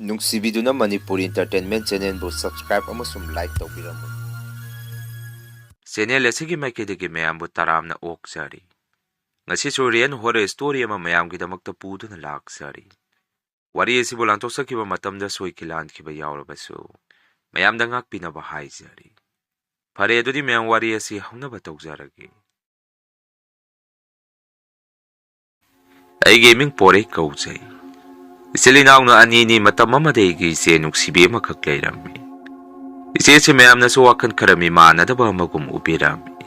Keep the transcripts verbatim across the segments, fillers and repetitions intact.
ꯅꯨꯡꯁꯤꯕꯤꯗꯨꯅ Manipuri Entertainment Channelꯕꯨ subscribe ꯑꯃꯁꯨꯡ like ꯇꯧꯕꯤꯔꯝꯃꯨ꯫ Channel ꯑꯁꯤꯒꯤ ꯃꯥꯏꯀꯩꯗꯒꯤ ꯃꯌꯥꯝꯕꯨ ꯇꯔꯥꯝꯅ ꯑꯣꯛꯆꯔꯤ꯫ ꯉꯁꯤꯁꯨ real horror story ꯑꯃ ꯃꯌꯥꯝꯒꯤꯗꯃꯛꯇ ꯄꯨꯗꯨꯅ ꯂꯥꯛꯆꯔꯤ꯫ ꯋꯥꯔꯤ ꯑꯁꯤꯕꯨ ꯂꯥꯟꯊꯣꯛꯆꯈꯤꯕ ꯃꯇꯝꯗ ꯁꯣꯏꯈꯤ ꯂꯥꯟꯈꯤꯕ ꯌꯥꯎꯔꯕꯁꯨ ꯃꯌꯥꯝꯗ ꯉꯥꯛꯄꯤꯅꯕ ꯍꯥꯏꯖꯔꯤ꯫ ꯐꯔꯦ, ꯑꯗꯨꯗꯤ ꯃꯌꯥꯝ ꯋꯥꯔꯤ ꯑꯁꯤ ꯍꯧꯅꯕ ꯇꯧꯖꯔꯒꯦ꯫ ꯑꯩꯒꯤ ꯃꯤꯡ ꯄꯣꯔꯩ ꯀꯧꯖꯩ꯫ ꯏꯆꯤꯜ ꯏꯅꯥꯎꯅ ꯑꯅꯤꯅꯤ, ꯃꯇꯝ ꯑꯃꯗ ꯑꯩꯒꯤ ꯏꯆꯦ ꯅꯨꯡꯁꯤꯕꯤ ꯑꯃꯈꯛ ꯂꯩꯔꯝꯃꯤ꯫ ꯏꯆꯦꯁꯤ ꯃꯌꯥꯝꯅꯁꯨ ꯋꯥꯈꯜ ꯈꯔ ꯃꯤꯃꯥꯟꯅꯗꯕ ꯑꯃꯒꯨꯝ ꯎꯕꯤꯔꯝꯃꯤ꯫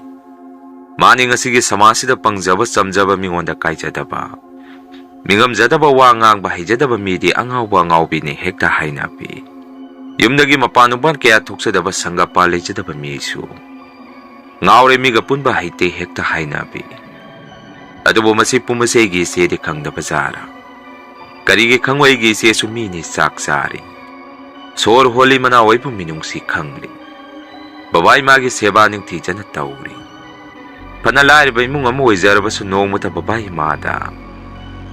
ꯃꯥꯅꯤ ꯉꯁꯤꯒꯤ ꯁꯃꯥꯖꯁꯤꯗ ꯄꯪꯖꯕ ꯆꯝꯖꯕ, ꯃꯤꯉꯣꯟꯗ ꯀꯥꯏꯖꯗꯕ, ꯃꯤꯉꯝꯖꯗꯕ, ꯋꯥ ꯉꯥꯡꯕ ꯍꯩꯖꯗꯕ ꯃꯤꯗꯤ ꯑꯉꯥꯎꯕ ꯑꯉꯥꯎꯕꯤꯅꯤ ꯍꯦꯛꯇ ꯍꯥꯏꯅꯕꯤ꯫ ꯌꯨꯝꯗꯒꯤ ꯃꯄꯥꯟ ꯅꯨꯄꯥꯟ ꯀꯌꯥ ꯊꯣꯛꯆꯗꯕ, ꯁꯪꯒ ꯄꯥ ꯂꯩꯖꯗꯕ ꯃꯤꯁꯨ ꯉꯥꯎꯔꯦ, ꯃꯤꯒ ꯄꯨꯟꯕ ꯍꯩꯇꯦ ꯍꯦꯛꯇ ꯍꯥꯏꯅꯕꯤ꯫ ꯑꯗꯨꯕꯨ ꯃꯁꯤ ꯄꯨꯝꯕꯁꯦ ꯑꯩꯒꯤ ꯏꯆꯦꯗꯤ ꯈꯪꯗꯕ ꯖꯥꯔꯥ? ꯀꯔꯤꯒꯤ ꯈꯪꯉꯣꯏ? ꯑꯩꯒꯤ ꯏꯆꯦꯁꯨ ꯃꯤꯅꯤ, ꯆꯥꯛ ꯆꯥꯔꯤ, ꯁꯣꯔ ꯍꯣꯜꯂꯤ, ꯃꯅꯥꯎ ꯑꯩꯕꯨ ꯃꯤꯅꯨꯡꯁꯤ ꯈꯪꯂꯤ꯫ ꯕꯕꯥ ꯏꯃꯥꯒꯤ ꯁꯦꯕꯥ ꯅꯤꯡꯊꯤꯖꯅ ꯇꯧꯔꯤ꯫ ꯐꯅ ꯂꯥꯏꯔꯕ ꯏꯃꯨꯡ ꯑꯃ ꯑꯣꯏꯖꯔꯕꯁꯨ ꯅꯣꯡꯃꯇ ꯕꯕꯥ ꯏꯃꯥꯗ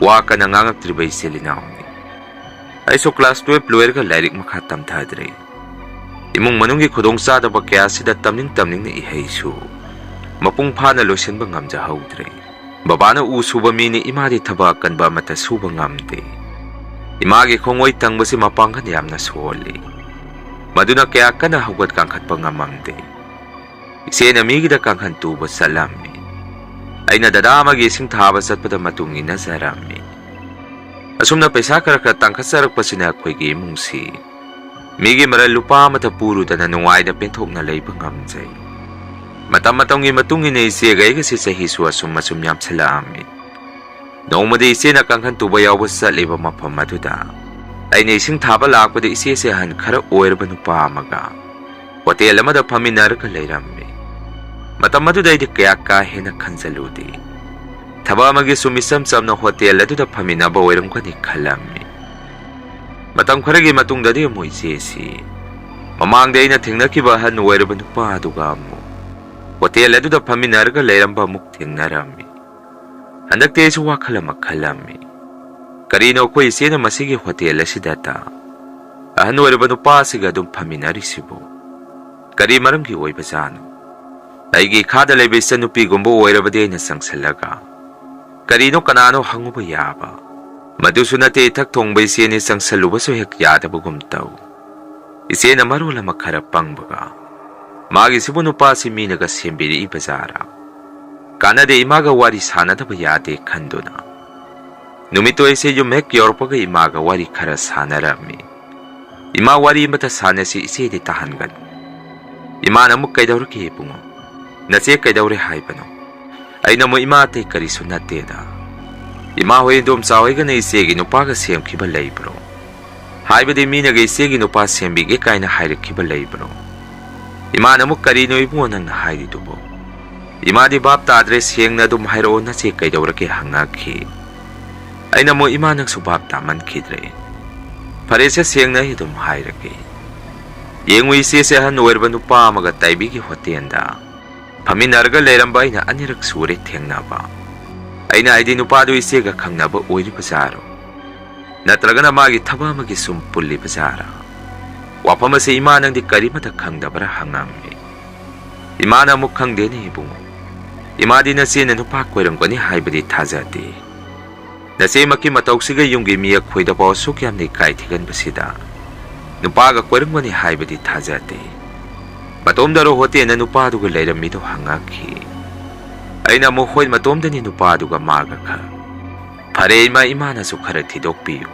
ꯋꯥ ꯀꯟꯅ ꯉꯥꯡꯉꯛꯇ꯭ꯔꯤꯕ ꯏꯆꯤꯜ ꯏꯅꯥꯎꯅꯤ꯫ ꯑꯩꯁꯨ class twelve ꯂꯣꯏꯔꯒ ꯂꯥꯏꯔꯤꯛ ꯃꯈꯥ ꯇꯝꯊꯗ꯭ꯔꯦ꯫ ꯏꯃꯨꯡ ꯃꯅꯨꯡꯒꯤ ꯈꯨꯗꯣꯡꯆꯥꯗꯕ ꯀꯌꯥꯁꯤꯗ ꯇꯝꯅꯤꯡꯅ ꯏꯍꯩꯁꯨ ꯃꯄꯨꯡ ꯐꯥꯅ ꯂꯣꯏꯁꯤꯟꯕ ꯉꯝꯖꯍꯧꯗ꯭ꯔꯦ꯫ ꯕꯕꯥꯅ ꯎ ꯁꯨꯕ ꯃꯤꯅꯤ, ꯏꯃꯥꯗꯤ ꯊꯕꯛ ꯑꯀꯟꯕ ꯑꯃꯠꯇ ꯁꯨꯕ ꯉꯝꯗꯦ꯫ ꯏꯃꯥꯒꯤ ꯈꯣꯡꯑꯣꯏ ꯊꯪꯕꯁꯤ ꯃꯄꯥꯡꯒꯜ ꯌꯥꯝꯅ ꯁꯣꯜꯂꯤ꯫ ꯃꯗꯨꯅ ꯀꯌꯥ ꯀꯟꯅ ꯍꯧꯒꯠ ꯀꯥꯡꯈꯠꯄ ꯉꯝꯃꯝꯗꯦ꯫ ꯏꯆꯦꯅ ꯃꯤꯒꯤꯗ ꯀꯥꯡꯈꯟ ꯇꯨꯕ ꯆꯠꯂꯝꯃꯤ꯫ ꯑꯩꯅ ꯗꯗꯥ ꯑꯃꯒꯤ ꯏꯁꯤꯡ ꯊꯥꯕ ꯆꯠꯄꯗ ꯃꯇꯨꯡ ꯏꯟꯅꯖꯔꯝꯃꯤ꯫ ꯑꯁꯨꯝꯅ ꯄꯩꯁꯥ ꯈꯔ ꯈꯔ ꯇꯥꯡꯈꯠꯆꯔꯛꯄꯁꯤꯅ ꯑꯩꯈꯣꯏꯒꯤ ꯏꯃꯨꯡꯁꯤ ꯃꯤꯒꯤ ꯃꯔꯜ ꯂꯨꯄꯥ ꯑꯃꯠꯇ ꯄꯨꯔꯨꯗꯅ ꯅꯨꯡꯉꯥꯏꯅ ꯄꯦꯟꯊꯣꯛꯅ ꯂꯩꯕ ꯉꯝꯖꯩ꯫ ꯃꯇꯝ ꯃꯇꯝꯒꯤ ꯃꯇꯨꯡ ꯏꯟꯅ ꯏꯆꯦꯒ ꯑꯩꯒꯁꯤ ꯆꯍꯤꯁꯨ ꯑꯁꯨꯝ ꯑꯁꯨꯝ ꯌꯥꯝꯁꯤꯜꯂꯛꯑꯝꯃꯤ꯫ ꯅꯣꯡꯃꯗꯤ ꯏꯆꯦꯅ ꯀꯥꯡꯈꯟ ꯇꯨꯕ ꯌꯥꯎꯕ ꯆꯠꯂꯤꯕ ꯃꯐꯝ ꯑꯗꯨꯗ ꯑꯩꯅ ꯏꯁꯤꯡ ꯊꯥꯕ ꯂꯥꯛꯄꯗ ꯏꯆꯦꯁꯦ ꯑꯍꯟ ꯈꯔ ꯑꯣꯏꯔꯕ ꯅꯨꯄꯥ ꯑꯃꯒ ꯍꯣꯇꯦꯜ ꯑꯃꯗ ꯐꯝꯃꯤꯟꯅꯔꯒ ꯂꯩꯔꯝꯃꯤ꯫ ꯃꯇꯝ ꯑꯗꯨꯗ ꯑꯩꯗꯤ ꯀꯌꯥ ꯀꯥ ꯍꯦꯟꯅ ꯈꯟꯖꯜꯂꯨꯗꯦ꯫ ꯊꯕꯛ ꯑꯃꯒꯤ ꯁꯨꯝ ꯏꯆꯝ ꯆꯝꯅ ꯍꯣꯇꯦꯜ ꯑꯗꯨꯗ ꯐꯝꯃꯤꯟꯅꯕ ꯑꯣꯏꯔꯝꯒꯅꯤ ꯈꯜꯂꯝꯃꯤ꯫ ꯃꯇꯝ ꯈꯔꯒꯤ ꯃꯇꯨꯡꯗꯗꯤ ꯑꯃꯨꯛ ꯏꯆꯦꯁꯤ ꯃꯃꯥꯡꯗ ꯑꯩꯅ ꯊꯦꯡꯅꯈꯤꯕ ꯑꯍꯟ ꯑꯣꯏꯔꯕ ꯅꯨꯄꯥ ꯑꯗꯨꯒ ꯑꯃꯨꯛ ꯍꯣꯇꯦꯜ ꯑꯗꯨꯗ ꯐꯝꯃꯤꯟꯅꯔꯒ ꯂꯩꯔꯝꯕ ꯑꯃꯨꯛ ꯊꯦꯡꯅꯔꯝꯃꯤ꯫ ꯍꯟꯗꯛꯇꯤ ꯑꯩꯁꯨ ꯋꯥꯈꯜ ꯑꯃ ꯈꯜꯂꯝꯃꯤ꯫ ꯀꯔꯤꯅꯣ ꯑꯩꯈꯣꯏ ꯏꯆꯦꯅ ꯃꯁꯤꯒꯤ ꯍꯣꯇꯦꯜ ꯑꯁꯤꯗꯇ ꯑꯍꯟ ꯑꯣꯏꯔꯕ ꯅꯨꯄꯥ ꯑꯁꯤꯒ ꯑꯗꯨꯝ ꯐꯝꯃꯤꯟꯅꯔꯤꯁꯤꯕꯨ ꯀꯔꯤ ꯃꯔꯝꯒꯤ ꯑꯣꯏꯕꯖꯥꯠꯅꯣ? ꯑꯩꯒꯤ ꯏꯈꯥꯗ ꯂꯩꯕ ꯏꯆꯟꯅꯨꯄꯤꯒꯨꯝꯕ ꯑꯣꯏꯔꯕꯗꯤ ꯑꯩꯅ ꯆꯪꯁꯤꯜꯂꯒ, "ꯀꯔꯤꯅꯣ, ꯀꯅꯥꯅꯣ?" ꯍꯪꯉꯨꯕ ꯌꯥꯕ꯫ ꯃꯗꯨꯁꯨ ꯅꯠꯇꯦ, ꯏꯊꯛ ꯊꯣꯡꯕ ꯏꯆꯦꯅꯤ, ꯆꯪꯁꯜꯂꯨꯕꯁꯨ ꯍꯦꯛ ꯌꯥꯗꯕꯒꯨꯝ ꯇꯧ꯫ ꯏꯆꯦꯅ ꯃꯔꯣꯜ ꯑꯃ ꯈꯔ ꯄꯪꯕꯒ, "ꯃꯥꯒꯤꯁꯤꯕꯨ ꯅꯨꯄꯥꯁꯤ ꯃꯤꯅꯒ ꯁꯦꯝꯕꯤꯔꯛꯏꯕ ꯖꯥꯔꯥ? ꯀꯥꯟꯅꯗꯦ, ꯏꯃꯥꯒ ꯋꯥꯔꯤ ꯁꯥꯟꯅꯗꯕ ꯌꯥꯗꯦ" ꯈꯟꯗꯨꯅ ꯅꯨꯃꯤꯠꯇꯣ ꯑꯩꯁꯦ ꯌꯨꯝ ꯍꯦꯛ ꯌꯧꯔꯛꯄꯒ ꯏꯃꯥꯒ ꯋꯥꯔꯤ ꯈꯔ ꯁꯥꯟꯅꯔꯝꯃꯤ꯫ "ꯏꯃꯥ, ꯋꯥꯔꯤ ꯑꯃꯇ ꯁꯥꯟꯅꯁꯤ, ꯏꯆꯦꯗꯤ ꯇꯥꯍꯟꯒꯅꯨ"꯫ ꯏꯃꯥꯅ ꯑꯃꯨꯛ, "ꯀꯩꯗꯧꯔꯒꯦ ꯏꯕꯨꯡꯉꯣ? ꯅꯆꯦ ꯀꯩꯗꯧꯔꯦ ꯍꯥꯏꯕꯅꯣ?" ꯑꯩꯅ ꯑꯃꯨꯛ, "ꯏꯃꯥ, ꯑꯇꯩ ꯀꯔꯤꯁꯨ ꯅꯠꯇꯦꯗ꯫ ꯏꯃꯥ ꯍꯣꯏ, ꯏꯗꯣꯝꯆꯥ ꯍꯣꯏꯒꯅ ꯏꯆꯦꯒꯤ ꯅꯨꯄꯥꯒ ꯁꯦꯝꯈꯤꯕ ꯂꯩꯕ꯭ꯔꯣ? ꯍꯥꯏꯕꯗꯤ ꯃꯤꯅꯒ ꯏꯆꯦꯒꯤ ꯅꯨꯄꯥ ꯁꯦꯝꯕꯤꯒꯦ ꯀꯥꯏꯅ ꯍꯥꯏꯔꯛꯈꯤꯕ ꯂꯩꯕ꯭ꯔꯣ?" ꯏꯃꯥꯅ ꯑꯃꯨꯛ, "ꯀꯔꯤꯅꯣ ꯏꯕꯨꯡꯉꯣ ꯅꯪꯅ ꯍꯥꯏꯔꯤꯗꯨꯕꯣ? ꯏꯃꯥꯗꯤ ꯚꯥꯞ ꯇꯥꯗ꯭ꯔꯦ, ꯁꯦꯡꯅ ꯑꯗꯨꯝ ꯍꯥꯏꯔꯛꯑꯣ, ꯅꯆꯦ ꯀꯩꯗꯧꯔꯒꯦ?" ꯍꯪꯉꯛꯈꯤ꯫ ꯑꯩꯅ ꯑꯃꯨꯛ, "ꯏꯃꯥ, ꯅꯪꯁꯨ ꯚꯥꯞ ꯇꯥꯃꯟꯈꯤꯗ꯭ꯔꯦ꯫ ꯐꯔꯦꯁꯦ, ꯁꯦꯡꯅ ꯑꯩ ꯑꯗꯨꯝ ꯍꯥꯏꯔꯒꯦ꯫ ꯌꯦꯡꯉꯨ, ꯏꯆꯦꯁꯦ ꯑꯍꯟ ꯑꯣꯏꯔꯕ ꯅꯨꯄꯥ ꯑꯃꯒ ꯇꯥꯏꯕꯤꯒꯤ ꯍꯣꯇꯦꯜꯗ ꯐꯝꯃꯤꯟꯅꯔꯒ ꯂꯩꯔꯝꯕ ꯑꯩꯅ ꯑꯅꯤꯔꯛ ꯁꯨꯔꯦ ꯊꯦꯡꯅꯕ꯫ ꯑꯩꯅ ꯍꯥꯏꯗꯤ ꯅꯨꯄꯥꯗꯨ ꯏꯆꯦꯒ ꯈꯪꯅꯕ ꯑꯣꯏꯔꯤꯕ ꯖꯥꯔꯣ? ꯅꯠꯇ꯭ꯔꯒꯅ ꯃꯥꯒꯤ ꯊꯕꯛ ꯑꯃꯒꯤ ꯁꯨꯝ ꯄꯨꯜꯂꯤꯕ ꯖꯥꯔꯥ? ꯋꯥꯐꯝ ꯑꯁꯤ ꯏꯃꯥ ꯅꯪꯗꯤ ꯀꯔꯤꯃꯇ ꯈꯪꯗꯕ꯭ꯔꯥ?" ꯍꯪꯉꯝꯃꯤ꯫ ꯏꯃꯥꯅ ꯑꯃꯨꯛ, "ꯈꯪꯗꯦꯅꯦ ꯏꯕꯨꯡꯉꯣ, ꯏꯃꯥꯗꯤ ꯅꯆꯦꯅ ꯅꯨꯄꯥ ꯀꯣꯏꯔꯝꯒꯅꯤ ꯍꯥꯏꯕꯗꯤ ꯊꯥꯖꯗꯦ꯫ ꯅꯆꯦꯃꯛꯀꯤ ꯃꯇꯧꯁꯤꯒ ꯌꯨꯝꯒꯤ ꯃꯤ ꯑꯩꯈꯣꯏꯗꯐꯥꯎ ꯑꯁꯨꯛ ꯌꯥꯝꯅ ꯏꯀꯥꯏ ꯊꯤꯒꯟꯕꯁꯤꯗ ꯅꯨꯄꯥꯒ ꯀꯣꯏꯔꯝꯒꯅꯤ ꯍꯥꯏꯕꯗꯤ ꯊꯥꯖꯗꯦ꯫ ꯃꯇꯣꯝꯗꯔꯣ ꯍꯣꯇꯦꯜꯗ ꯅꯨꯄꯥꯗꯨꯒ ꯂꯩꯔꯝꯃꯤꯗꯣ?" ꯍꯪꯉꯛꯈꯤ꯫ ꯑꯩꯅ ꯑꯃꯨꯛ, "ꯍꯣꯏ, ꯃꯇꯣꯝꯗꯅꯤ, ꯅꯨꯄꯥꯗꯨꯒ ꯃꯥꯒ ꯈꯛ꯫ ꯐꯔꯦ ꯏꯃꯥ, ꯏꯃꯥꯅꯁꯨ ꯈꯔ ꯊꯤꯗꯣꯛꯄꯤꯌꯨ꯫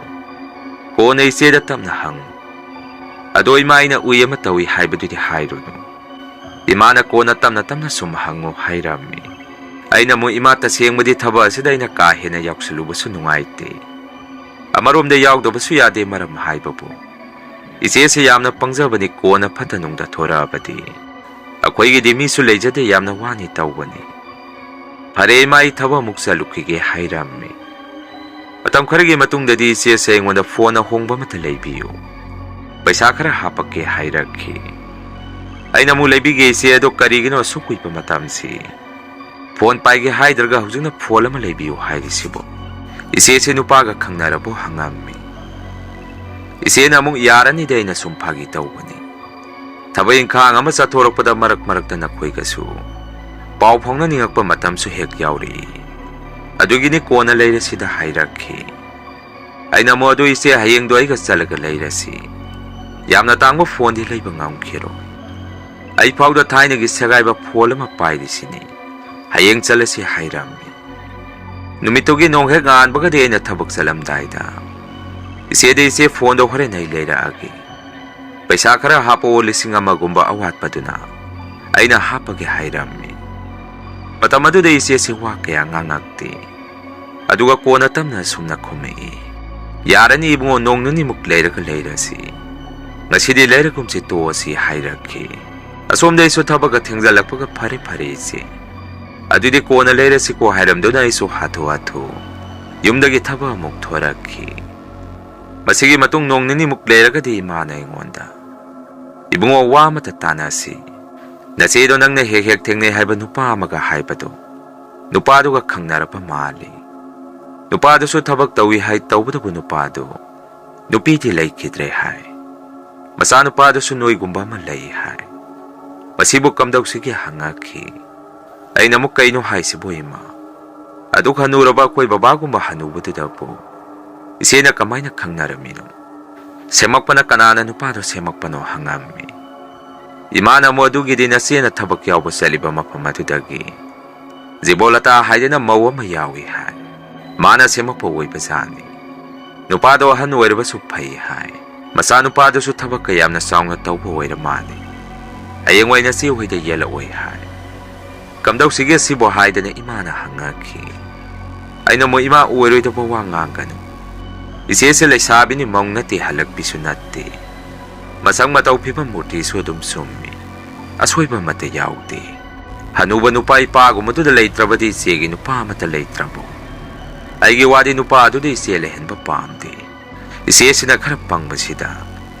ꯀꯣꯟꯅ ꯏꯆꯦꯗ ꯇꯞꯅ ꯍꯪꯉꯨ꯫ ꯑꯗꯣ ꯏꯃꯥ, ꯑꯩꯅ ꯎꯏ ꯑꯃ ꯇꯧꯏ ꯍꯥꯏꯕꯗꯨꯗꯤ ꯍꯥꯏꯔꯨꯅꯨ"꯫ ꯏꯃꯥꯅ ꯀꯣꯟꯅ ꯇꯞꯅ ꯇꯞꯅ ꯁꯨꯝ ꯍꯪꯉꯨ ꯍꯥꯏꯔꯝꯃꯤ꯫ ꯑꯩꯅ ꯑꯃꯨꯛ, "ꯏꯃꯥ, ꯇꯁꯦꯡꯕꯗꯤ ꯊꯕꯛ ꯑꯁꯤꯗ ꯑꯩꯅ ꯀꯥ ꯍꯦꯟꯅ ꯌꯥꯎꯁꯜꯂꯨꯕꯁꯨ ꯅꯨꯡꯉꯥꯏꯇꯦ꯫ ꯑꯃꯔꯣꯝꯗ ꯌꯥꯎꯗꯕꯁꯨ ꯌꯥꯗꯦ, ꯃꯔꯝ ꯍꯥꯏꯕꯕꯨ ꯏꯆꯦꯁꯦ ꯌꯥꯝꯅ ꯄꯪꯖꯕꯅꯤ, ꯀꯣꯟꯅ ꯐꯠꯇ ꯅꯨꯡꯗ ꯊꯣꯔꯛꯑꯕꯗꯤ꯫ ꯑꯩꯈꯣꯏꯒꯤꯗꯤ ꯃꯤꯁꯨ ꯂꯩꯖꯗꯦ, ꯌꯥꯝꯅ ꯋꯥꯅꯤ ꯇꯧꯕꯅꯤ"꯫ "ꯐꯔꯦ ꯏꯃꯥ, ꯑꯩ ꯊꯕꯛ ꯑꯃꯨꯛ ꯆꯠꯂꯨꯈꯤꯒꯦ" ꯍꯥꯏꯔꯝꯃꯤ꯫ ꯃꯇꯝ ꯈꯔꯒꯤ ꯃꯇꯨꯡꯗꯗꯤ ꯏꯆꯦꯁꯦ ꯑꯩꯉꯣꯟꯗ ꯐꯣꯟ ꯑꯍꯣꯡꯕ ꯑꯃꯇ ꯂꯩꯕꯤꯌꯨ, ꯄꯩꯁꯥ ꯈꯔ ꯍꯥꯞꯄꯛꯀꯦ ꯍꯥꯏꯔꯛꯈꯤ꯫ ꯑꯩꯅ ꯑꯃꯨꯛ, "ꯂꯩꯕꯤꯒꯦ ꯏꯆꯦ, ꯑꯗꯣ ꯀꯔꯤꯒꯤꯅꯣ ꯑꯁꯨꯛ ꯀꯨꯏꯕ ꯃꯇꯝꯁꯤ? ꯐꯣꯟ ꯄꯥꯏꯒꯦ ꯍꯥꯏꯗ꯭ꯔꯒ ꯍꯧꯖꯤꯛꯅ ꯐꯣꯟ ꯑꯃ ꯂꯩꯕꯤꯌꯨ ꯍꯥꯏꯔꯤꯁꯤꯕꯣ?" "ꯏꯆꯦꯁꯦ ꯅꯨꯄꯥꯒ ꯈꯪꯅꯔꯕꯣ?" ꯍꯪꯉꯝꯃꯤ꯫ ꯏꯆꯦꯅ ꯑꯃꯨꯛ, "ꯌꯥꯔꯅꯤꯗ, ꯑꯩꯅ ꯁꯨꯝ ꯐꯥꯒꯤ ꯇꯧꯕꯅꯤ꯫ ꯊꯕꯛ ꯏꯪꯈꯥꯡ ꯑꯃ ꯆꯠꯊꯣꯔꯛꯄꯗ ꯃꯔꯛ ꯃꯔꯛꯇ ꯅꯈꯣꯏꯒꯁꯨ ꯄꯥꯎ ꯐꯥꯎꯅꯅꯤꯡꯉꯛꯄ ꯃꯇꯝꯁꯨ ꯍꯦꯛ ꯌꯥꯎꯔꯛꯏ꯫ ꯑꯗꯨꯒꯤꯅꯤ ꯀꯣꯟꯅ ꯂꯩꯔꯁꯤꯗ" ꯍꯥꯏꯔꯛꯈꯤ꯫ ꯑꯩꯅ ꯑꯃꯨꯛ, "ꯑꯗꯨ ꯏꯆꯦ, ꯍꯌꯦꯡꯗꯣ ꯑꯩꯒ ꯆꯠꯂꯒ ꯂꯩꯔꯁꯤ꯫ ꯌꯥꯝꯅ ꯇꯥꯡꯕ ꯐꯣꯟꯗꯤ ꯂꯩꯕ ꯉꯝꯈꯤꯔꯣꯏ꯫ ꯑꯩ ꯐꯥꯎꯗ ꯊꯥꯏꯅꯒꯤ ꯁꯦꯒꯥꯏꯕ ꯐꯣꯟ ꯑꯃ ꯄꯥꯏꯔꯤꯁꯤꯅꯤ꯫ ꯍꯌꯦꯡ ꯆꯠꯂꯁꯤ" ꯍꯥꯏꯔꯝꯃꯤ꯫ ꯅꯨꯃꯤꯠꯇꯨꯒꯤ ꯅꯣꯡ ꯍꯦꯛ ꯉꯥꯟꯕꯒꯗꯤ ꯑꯩꯅ ꯊꯕꯛ ꯆꯠꯂꯝꯗꯥꯏꯗ, "ꯏꯆꯦꯗ, ꯏꯆꯦ, ꯐꯣꯟꯗꯣ ꯍꯣꯔꯦꯟ ꯑꯩ ꯂꯩꯔꯛꯑꯒꯦ꯫ ꯄꯩꯁꯥ ꯈꯔ ꯍꯥꯞꯄꯛꯑꯣ, ꯂꯤꯁꯤꯡ ꯑꯃꯒꯨꯝꯕ ꯑꯋꯥꯠꯄꯗꯨꯅ ꯑꯩꯅ ꯍꯥꯞꯄꯒꯦ" ꯍꯥꯏꯔꯝꯃꯤ꯫ ꯃꯇꯝ ꯑꯗꯨꯗ ꯏꯆꯦꯁꯤ ꯋꯥ ꯀꯌꯥ ꯉꯥꯡꯉꯛꯇꯦ꯫ ꯑꯗꯨꯒ ꯀꯣꯟꯅ ꯇꯞꯅ ꯑꯁꯨꯝꯅ ꯈꯨꯝꯃꯛꯏ, "ꯌꯥꯔꯅꯤ ꯏꯕꯨꯡꯉꯣ, ꯅꯣꯡ ꯅꯤꯅꯤꯃꯨꯛ ꯂꯩꯔꯒ ꯂꯩꯔꯁꯤ꯫ ꯉꯁꯤꯗꯤ ꯂꯩꯔꯒꯨꯝꯁꯤ, ꯇꯣꯛꯑꯁꯤ" ꯍꯥꯏꯔꯛꯈꯤ꯫ ꯑꯁꯣꯝꯗ ꯑꯩꯁꯨ ꯊꯕꯛꯀ ꯊꯦꯡꯖꯜꯂꯛꯄꯒ, "ꯐꯔꯦ ꯐꯔꯦ ꯏꯆꯦ, ꯑꯗꯨꯗꯤ ꯀꯣꯟꯅ ꯂꯩꯔꯁꯤꯀꯣ" ꯍꯥꯏꯔꯝꯗꯨꯅ ꯑꯩꯁꯨ ꯍꯥꯊꯨ ꯍꯥꯊꯨ ꯌꯨꯝꯗꯒꯤ ꯊꯕꯛ ꯑꯃꯨꯛ ꯊꯣꯔꯛꯈꯤ꯫ ꯃꯁꯤꯒꯤ ꯃꯇꯨꯡ ꯅꯣꯡ ꯅꯤꯅꯤꯃꯨꯛ ꯂꯩꯔꯒꯗꯤ ꯏꯃꯥꯅ ꯑꯩꯉꯣꯟꯗ, "ꯏꯕꯨꯡꯉꯣ, ꯋꯥ ꯑꯃꯇ ꯇꯥꯟꯅꯁꯤ꯫ ꯅꯆꯦꯗꯣ ꯅꯪꯅ ꯍꯦꯛ ꯍꯦꯛ ꯊꯦꯡꯅꯩ ꯍꯥꯏꯕ ꯅꯨꯄꯥ ꯑꯃꯒ ꯍꯥꯏꯕꯗꯣ, ꯅꯨꯄꯥꯗꯨꯒ ꯈꯪꯅꯔꯕ ꯃꯥꯜꯂꯤ꯫ ꯅꯨꯄꯥꯗꯨꯁꯨ ꯊꯕꯛ ꯇꯧꯏ ꯍꯥꯏ, ꯇꯧꯕꯇꯕꯨ ꯅꯨꯄꯥꯗꯨ ꯅꯨꯄꯤꯗꯤ ꯂꯩꯈꯤꯗ꯭ꯔꯦ ꯍꯥꯏ꯫ ꯃꯆꯥꯅꯨꯄꯥꯗꯨꯁꯨ ꯅꯣꯏꯒꯨꯝꯕ ꯑꯃ ꯂꯩ ꯍꯥꯏ꯫ ꯃꯁꯤꯕꯨ ꯀꯝꯗꯧꯁꯤꯒꯦ?" ꯍꯪꯉꯛꯈꯤ꯫ ꯑꯩꯅ ꯑꯃꯨꯛ, "ꯀꯩꯅꯣ ꯍꯥꯏꯁꯤꯕꯨ ꯏꯃꯥ? ꯑꯗꯨꯛ ꯍꯅꯨꯔꯕ ꯑꯩꯈꯣꯏ ꯕꯕꯥꯒꯨꯝꯕ ꯍꯅꯨꯕꯗꯨꯗꯕꯨ ꯏꯆꯦꯅ ꯀꯃꯥꯏꯅ ꯈꯪꯅꯔꯝꯃꯤꯅꯣ?" "ꯁꯦꯝꯃꯛꯄꯅ ꯀꯅꯥꯅ ꯅꯨꯄꯥꯗꯣ ꯁꯦꯝꯃꯛꯄꯅꯣ?" ꯍꯪꯉꯝꯃꯤ꯫ ꯏꯃꯥꯅ ꯑꯃꯨꯛ, "ꯑꯗꯨꯒꯤꯗꯤ ꯅꯆꯦꯅ ꯊꯕꯛ ꯌꯥꯎꯕ ꯆꯠꯂꯤꯕ ꯃꯐꯝ ꯑꯗꯨꯗꯒꯤ ꯖꯤꯕꯣꯂꯇꯥ ꯍꯥꯏꯗꯅ ꯃꯧ ꯑꯃ ꯌꯥꯎꯏ ꯍꯥꯏ꯫ ꯃꯥꯅ ꯁꯦꯝꯃꯛꯄ ꯑꯣꯏꯕꯖꯥꯠꯅꯤ꯫ ꯅꯨꯄꯥꯗꯣ ꯑꯍꯟ ꯑꯣꯏꯔꯕꯁꯨ ꯐꯩ ꯍꯥꯏ꯫ ꯃꯆꯥꯅꯨꯄꯥꯗꯨꯁꯨ ꯊꯕꯛ ꯀꯌꯥꯝꯅ ꯆꯥꯎꯅ ꯇꯧꯕ ꯑꯣꯏꯔ ꯃꯥꯜꯂꯤ꯫ ꯍꯌꯦꯡꯋꯥꯏ ꯅꯆꯦ ꯍꯣꯏꯗ ꯌꯦꯜꯂꯛꯑꯣꯏ ꯍꯥꯏ꯫ ꯀꯝꯗꯧꯁꯤꯒꯦ ꯁꯤꯕꯨ?" ꯍꯥꯏꯗꯅ ꯏꯃꯥꯅ ꯍꯪꯉꯛꯈꯤ꯫ ꯑꯩꯅ ꯑꯃꯨꯛ, "ꯏꯃꯥ, ꯑꯣꯏꯔꯣꯏꯗꯕ ꯋꯥ ꯉꯥꯡꯒꯅꯨ꯫ ꯏꯆꯦꯁꯦ ꯂꯩꯁꯥꯕꯤꯅꯤ, ꯃꯧ ꯅꯠꯇꯦ, ꯍꯜꯂꯛꯄꯤꯁꯨ ꯅꯠꯇꯦ꯫ ꯃꯁꯛ ꯃꯇꯧ, ꯐꯤꯕꯝ ꯃꯨꯔꯇꯤꯁꯨ ꯑꯗꯨꯝ ꯆꯨꯝꯃꯤ꯫ ꯑꯁꯣꯏꯕ ꯑꯃꯠꯇ ꯌꯥꯎꯗꯦ꯫ ꯍꯅꯨꯕ ꯅꯨꯄꯥ ꯏꯄꯥꯒꯨꯝꯕꯗꯨꯗ ꯂꯩꯇ꯭ꯔꯕꯗꯤ ꯏꯆꯦꯒꯤ ꯅꯨꯄꯥ ꯑꯃꯠꯇ ꯂꯩꯇ꯭ꯔꯕꯣ? ꯑꯩꯒꯤ ꯋꯥꯗꯤ ꯅꯨꯄꯥ ꯑꯗꯨꯗ ꯏꯆꯦ ꯂꯩꯍꯟꯕ ꯄꯥꯝꯗꯦ꯫ ꯏꯆꯦꯁꯤꯅ ꯈꯔ ꯄꯪꯕꯁꯤꯗ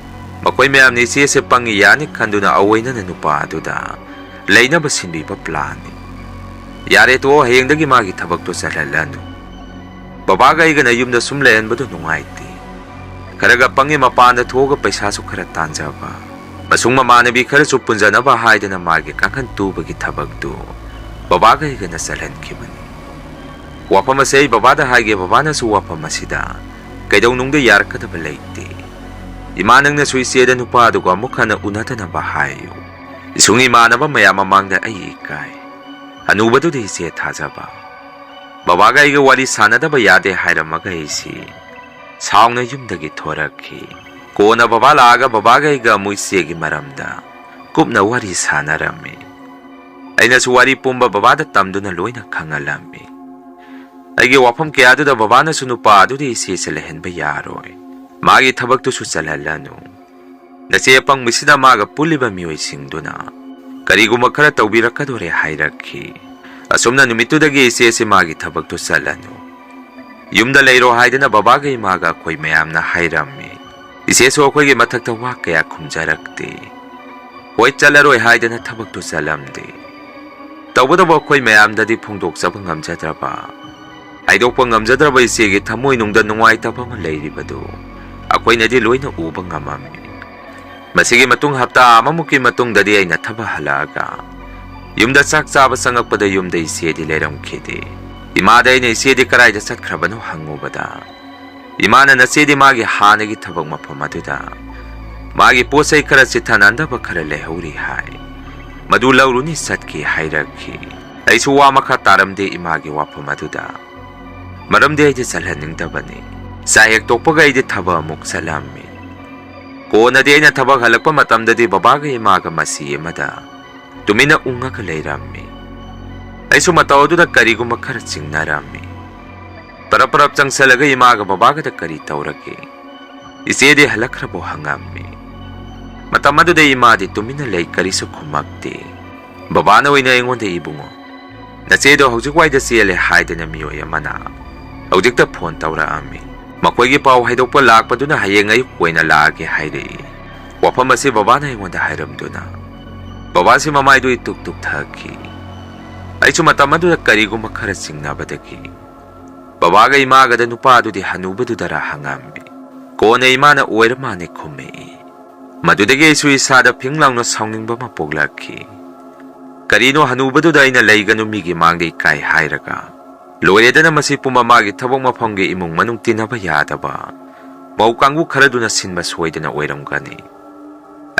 ꯃꯈꯣꯏ ꯃꯌꯥꯝꯅ ꯏꯆꯦꯁꯦ ꯄꯪꯉꯤ ꯌꯥꯅꯤ ꯈꯟꯗꯨꯅ ꯑꯑꯣꯏꯅꯅ ꯅꯨꯄꯥ ꯑꯗꯨꯗ ꯂꯩꯅꯕ ꯁꯤꯟꯕꯤꯕ ꯄ꯭ꯂꯥꯟꯅꯤ꯫ ꯌꯥꯔꯦ ꯇꯣꯛꯑꯣ, ꯍꯌꯦꯡꯗꯒꯤ ꯃꯥꯒꯤ ꯊꯕꯛꯇꯣ ꯆꯠꯍꯜꯂꯅꯨ꯫ ꯕꯕꯥꯒ ꯑꯩꯒꯅ ꯌꯨꯝꯗ ꯁꯨꯝ ꯂꯩꯍꯟꯕꯗꯣ ꯅꯨꯡꯉꯥꯏꯇꯦ꯫ ꯈꯔꯒ ꯄꯪꯉꯤ, ꯃꯄꯥꯟꯗ ꯊꯣꯛꯑꯒ ꯄꯩꯁꯥꯁꯨ ꯈꯔ ꯇꯥꯟꯖꯕ꯫ ꯃꯁꯨꯡ ꯃꯃꯥꯟꯅꯕꯤ ꯈꯔꯁꯨ ꯄꯨꯟꯖꯅꯕ ꯍꯥꯏꯗꯅ ꯃꯥꯒꯤ ꯀꯥꯡꯈꯟ ꯇꯨꯕꯒꯤ ꯊꯕꯛꯇꯨ ꯕꯕꯥꯒ ꯑꯩꯒꯅ ꯆꯠꯍꯟꯈꯤꯕꯅꯤ꯫ ꯋꯥꯐꯝ ꯑꯁꯤ ꯑꯩ ꯕꯕꯥꯗ ꯍꯥꯏꯒꯦ, ꯕꯕꯥꯅꯁꯨ ꯋꯥꯐꯝ ꯑꯁꯤꯗ ꯀꯩꯗꯧꯅꯨꯡꯗ ꯌꯥꯔꯛꯀꯗꯕ ꯂꯩꯇꯦ꯫ "ꯏꯃꯥ, ꯅꯪꯅꯁꯨ ꯏꯆꯦꯗ ꯅꯨꯄꯥ ꯑꯗꯨꯒ ꯑꯃꯨꯛ ꯍꯟꯅ ꯎꯅꯗꯅꯕ ꯍꯥꯏꯌꯨ꯫ ꯏꯁꯨꯡ ꯏꯃꯥꯟꯅꯕ ꯃꯌꯥꯝ ꯃꯃꯥꯡꯗ ꯑꯩ ꯏꯀꯥꯏ꯫ ꯍꯅꯨꯕꯗꯨꯗꯤ ꯏꯆꯦ ꯊꯥꯖꯕ꯫ ꯕꯕꯥꯒ ꯑꯩꯒ ꯋꯥꯔꯤ ꯁꯥꯟꯅꯗꯕ ꯌꯥꯗꯦ ꯍꯥꯏꯔꯝꯃꯒ ꯑꯩꯁꯤ ꯁꯥꯎꯅ ꯌꯨꯝꯗꯒꯤ ꯊꯣꯔꯛꯈꯤ꯫ ꯀꯣꯟꯅ ꯕꯕꯥ ꯂꯥꯛꯑꯒ ꯕꯕꯥꯒ ꯑꯩꯒ ꯑꯃꯨꯛ ꯏꯆꯦꯒꯤ ꯃꯔꯝꯗ ꯀꯨꯞꯅ ꯋꯥꯔꯤ ꯁꯥꯟꯅꯔꯝꯃꯤ꯫ ꯑꯩꯅꯁꯨ ꯋꯥꯔꯤ ꯄꯨꯝꯕ ꯕꯕꯥꯗ ꯇꯝꯗꯨꯅ ꯂꯣꯏꯅ ꯈꯪꯍꯜꯂꯝꯃꯤ꯫ ꯑꯩꯒꯤ ꯋꯥꯐꯝ ꯀꯌꯥꯗꯨꯗ ꯕꯕꯥꯅꯁꯨ ꯅꯨꯄꯥ ꯑꯗꯨꯗꯤ ꯏꯆꯦꯁꯦ ꯂꯩꯍꯟꯕ ꯌꯥꯔꯣꯏ꯫ ꯃꯥꯒꯤ ꯊꯕꯛꯇꯨꯁꯨ ꯆꯜꯍꯜꯂꯅꯨ꯫ ꯅꯆꯦ ꯑꯄꯪꯕꯤꯁꯤꯗ ꯃꯥꯒ ꯄꯨꯜꯂꯤꯕ ꯃꯤꯑꯣꯏꯁꯤꯡꯗꯨꯅ ꯀꯔꯤꯒꯨꯝꯕ ꯈꯔ ꯇꯧꯕꯤꯔꯛꯀꯗꯣꯔꯦ" ꯍꯥꯏꯔꯛꯈꯤ꯫ ꯑꯁꯨꯝꯅ ꯅꯨꯃꯤꯠꯇꯨꯗꯒꯤ ꯏꯆꯦꯁꯤ ꯃꯥꯒꯤ ꯊꯕꯛꯇꯨ ꯆꯠꯂꯅꯨ, ꯌꯨꯝꯗ ꯂꯩꯔꯣ ꯍꯥꯏꯗꯅ ꯕꯕꯥꯒ ꯏꯃꯥꯒ ꯑꯩꯈꯣꯏ ꯃꯌꯥꯝꯅ ꯍꯥꯏꯔꯝꯃꯤ꯫ ꯏꯆꯦꯁꯨ ꯑꯩꯈꯣꯏꯒꯤ ꯃꯊꯛꯇ ꯋꯥ ꯀꯌꯥ ꯈꯨꯝꯖꯔꯛꯇꯦ꯫ ꯍꯣꯏ, ꯆꯠꯂꯔꯣꯏ ꯍꯥꯏꯗꯅ ꯊꯕꯛꯇꯨ ꯆꯠꯂꯝꯗꯦ꯫ ꯇꯧꯕꯇꯕꯨ ꯑꯩꯈꯣꯏ ꯃꯌꯥꯝꯗꯗꯤ ꯐꯣꯡꯗꯣꯛꯆꯕ ꯉꯝꯖꯗ꯭ꯔꯕ, ꯍꯥꯏꯗꯣꯛꯄ ꯉꯝꯖꯗ꯭ꯔꯕ ꯏꯆꯦꯒꯤ ꯊꯃꯣꯏꯅꯨꯡꯗ ꯅꯨꯡꯉꯥꯏꯇꯕ ꯑꯃ ꯂꯩꯔꯤꯕꯗꯨ ꯑꯩꯈꯣꯏꯅꯗꯤ ꯂꯣꯏꯅ ꯎꯕ ꯉꯝꯃꯝꯃꯤ꯫ ꯃꯁꯤꯒꯤ ꯃꯇꯨꯡ ꯍꯞꯇꯥ ꯑꯃꯃꯨꯛꯀꯤ ꯃꯇꯨꯡꯗꯗꯤ ꯑꯩꯅ ꯊꯕꯛ ꯍꯜꯂꯛꯑꯒ ꯌꯨꯝꯗ ꯆꯥꯛ ꯆꯥꯕ ꯆꯪꯉꯛꯄꯗ ꯌꯨꯝꯗ ꯏꯆꯦꯗꯤ ꯂꯩꯔꯝꯈꯤꯗꯦ꯫ ꯏꯃꯥꯗ ꯑꯩꯅ "ꯏꯆꯦꯗꯤ ꯀꯗꯥꯏꯗ ꯆꯠꯈ꯭ꯔꯕꯅꯣ?" ꯍꯪꯉꯨꯕꯗ, ꯏꯃꯥꯅ "ꯅꯆꯦꯗꯤ ꯃꯥꯒꯤ ꯍꯥꯟꯅꯒꯤ ꯊꯕꯛ ꯃꯐꯝ ꯑꯗꯨꯗ ꯃꯥꯒꯤ ꯄꯣꯠ ꯆꯩ ꯈꯔ ꯆꯤꯠꯊꯅꯟꯗꯕ ꯈꯔ ꯂꯩꯍꯧꯔꯤ" ꯍꯥꯏ꯫ "ꯃꯗꯨ ꯂꯧꯔꯨꯅꯤ ꯆꯠꯈꯤ" ꯍꯥꯏꯔꯛꯈꯤ꯫ ꯑꯩꯁꯨ ꯋꯥ ꯃꯈꯥ ꯇꯥꯔꯝꯗꯦ ꯏꯃꯥꯒꯤ ꯋꯥꯐꯝ ꯑꯗꯨꯗ꯫ ꯃꯔꯝꯗꯤ ꯑꯩꯗꯤ ꯆꯠꯍꯟꯅꯤꯡꯗꯕꯅꯤ꯫ ꯆꯥꯛ ꯍꯦꯛ ꯇꯣꯛꯄꯒ ꯑꯩꯗꯤ ꯊꯕꯛ ꯑꯃꯨꯛ ꯆꯠꯂꯝꯃꯤ꯫ ꯀꯣꯟꯅꯗꯤ ꯑꯩꯅ ꯊꯕꯛ ꯍꯜꯂꯛꯄ ꯃꯇꯝꯗꯗꯤ ꯕꯕꯥꯒ ꯏꯃꯥꯒ ꯃꯆꯤ ꯑꯃꯗ ꯇꯨꯃꯤꯟꯅ ꯎꯪꯉꯒ ꯂꯩꯔꯝꯃꯤ꯫ ꯑꯩꯁꯨ ꯃꯇꯧ ꯑꯗꯨꯗ ꯀꯔꯤꯒꯨꯝꯕ ꯈꯔ ꯆꯤꯡꯅꯔꯝꯃꯤ꯫ ꯄꯔꯞ ꯄꯔꯞ ꯆꯪꯁꯜꯂꯒ ꯏꯃꯥꯒ ꯕꯕꯥꯒꯗ "ꯀꯔꯤ ꯇꯧꯔꯒꯦ? ꯏꯆꯦꯗꯤ ꯍꯜꯂꯛꯈ꯭ꯔꯕꯣ?" ꯍꯪꯉꯝꯃꯤ꯫ ꯃꯇꯝ ꯑꯗꯨꯗ ꯏꯃꯥꯗꯤ ꯇꯨꯃꯤꯟꯅ ꯂꯩ, ꯀꯔꯤꯁꯨ ꯈꯨꯝꯃꯛꯇꯦ꯫ ꯕꯕꯥꯅ ꯑꯣꯏꯅ ꯑꯩꯉꯣꯟꯗ "ꯏꯕꯨꯡꯉꯣ, ꯅꯆꯦꯗꯣ ꯍꯧꯖꯤꯛ ꯋꯥꯏꯗ ꯆꯦꯜꯂꯦ" ꯍꯥꯏꯗꯅ ꯃꯤꯑꯣꯏ ꯑꯃꯅ ꯍꯧꯖꯤꯛꯇ ꯐꯣꯟ ꯇꯧꯔꯛꯑꯝꯃꯤ꯫ ꯃꯈꯣꯏꯒꯤ ꯄꯥꯎ ꯍꯥꯏꯗꯣꯛꯄ ꯂꯥꯛꯄꯗꯨꯅ ꯍꯌꯦꯡ ꯑꯌꯨꯛ ꯑꯣꯏꯅ ꯂꯥꯛꯑꯒꯦ ꯍꯥꯏꯔꯛꯏ꯫ ꯋꯥꯐꯝ ꯑꯁꯤ ꯕꯕꯥꯅ ꯑꯩꯉꯣꯟꯗ ꯍꯥꯏꯔꯝꯗꯨꯅ ꯕꯕꯥꯁꯤ ꯃꯃꯥꯏꯗꯨ ꯏꯇꯨꯛ ꯇꯨꯛꯊꯈꯤ꯫ ꯑꯩꯁꯨ ꯃꯇꯝ ꯑꯗꯨꯗ ꯀꯔꯤꯒꯨꯝꯕ ꯈꯔ ꯆꯤꯡꯅꯕꯗꯒꯤ ꯕꯕꯥꯒ ꯏꯃꯥꯒꯗ ꯅꯨꯄꯥꯗꯨꯗꯤ ꯍꯅꯨꯕꯗꯨꯗꯔ ꯍꯪꯉꯝꯃꯤ꯫ ꯀꯣꯟꯅ ꯏꯃꯥꯅ "ꯑꯣꯏꯔ ꯃꯥꯅꯦ" ꯈꯨꯝꯃꯛꯏ꯫ ꯃꯗꯨꯗꯒꯤ ꯑꯩꯁꯨ ꯏꯁꯥꯗ ꯐꯤꯡ ꯂꯥꯎꯅ ꯁꯥꯎꯅꯤꯡꯕ ꯑꯃ ꯄꯣꯛꯂꯛꯈꯤ꯫ ꯀꯔꯤꯅꯣ ꯍꯅꯨꯕꯗꯨꯗ ꯑꯩꯅ "ꯂꯩꯒꯅꯨ, ꯃꯤꯒꯤ ꯃꯥꯡꯗ ꯏꯀꯥꯏ" ꯍꯥꯏꯔꯒ? ꯂꯣꯏꯔꯦꯗꯅ, ꯃꯁꯤ ꯄꯨꯝꯕ ꯃꯥꯒꯤ ꯊꯕꯛ ꯃꯐꯝꯒꯤ ꯏꯃꯨꯡ ꯃꯅꯨꯡ ꯇꯤꯟꯅꯕ ꯌꯥꯗꯕ ꯃꯧ ꯀꯥꯡꯕꯨ ꯈꯔꯗꯨꯅ ꯁꯤꯟꯕ ꯁꯣꯏꯗꯅ ꯑꯣꯏꯔꯝꯒꯅꯤ꯫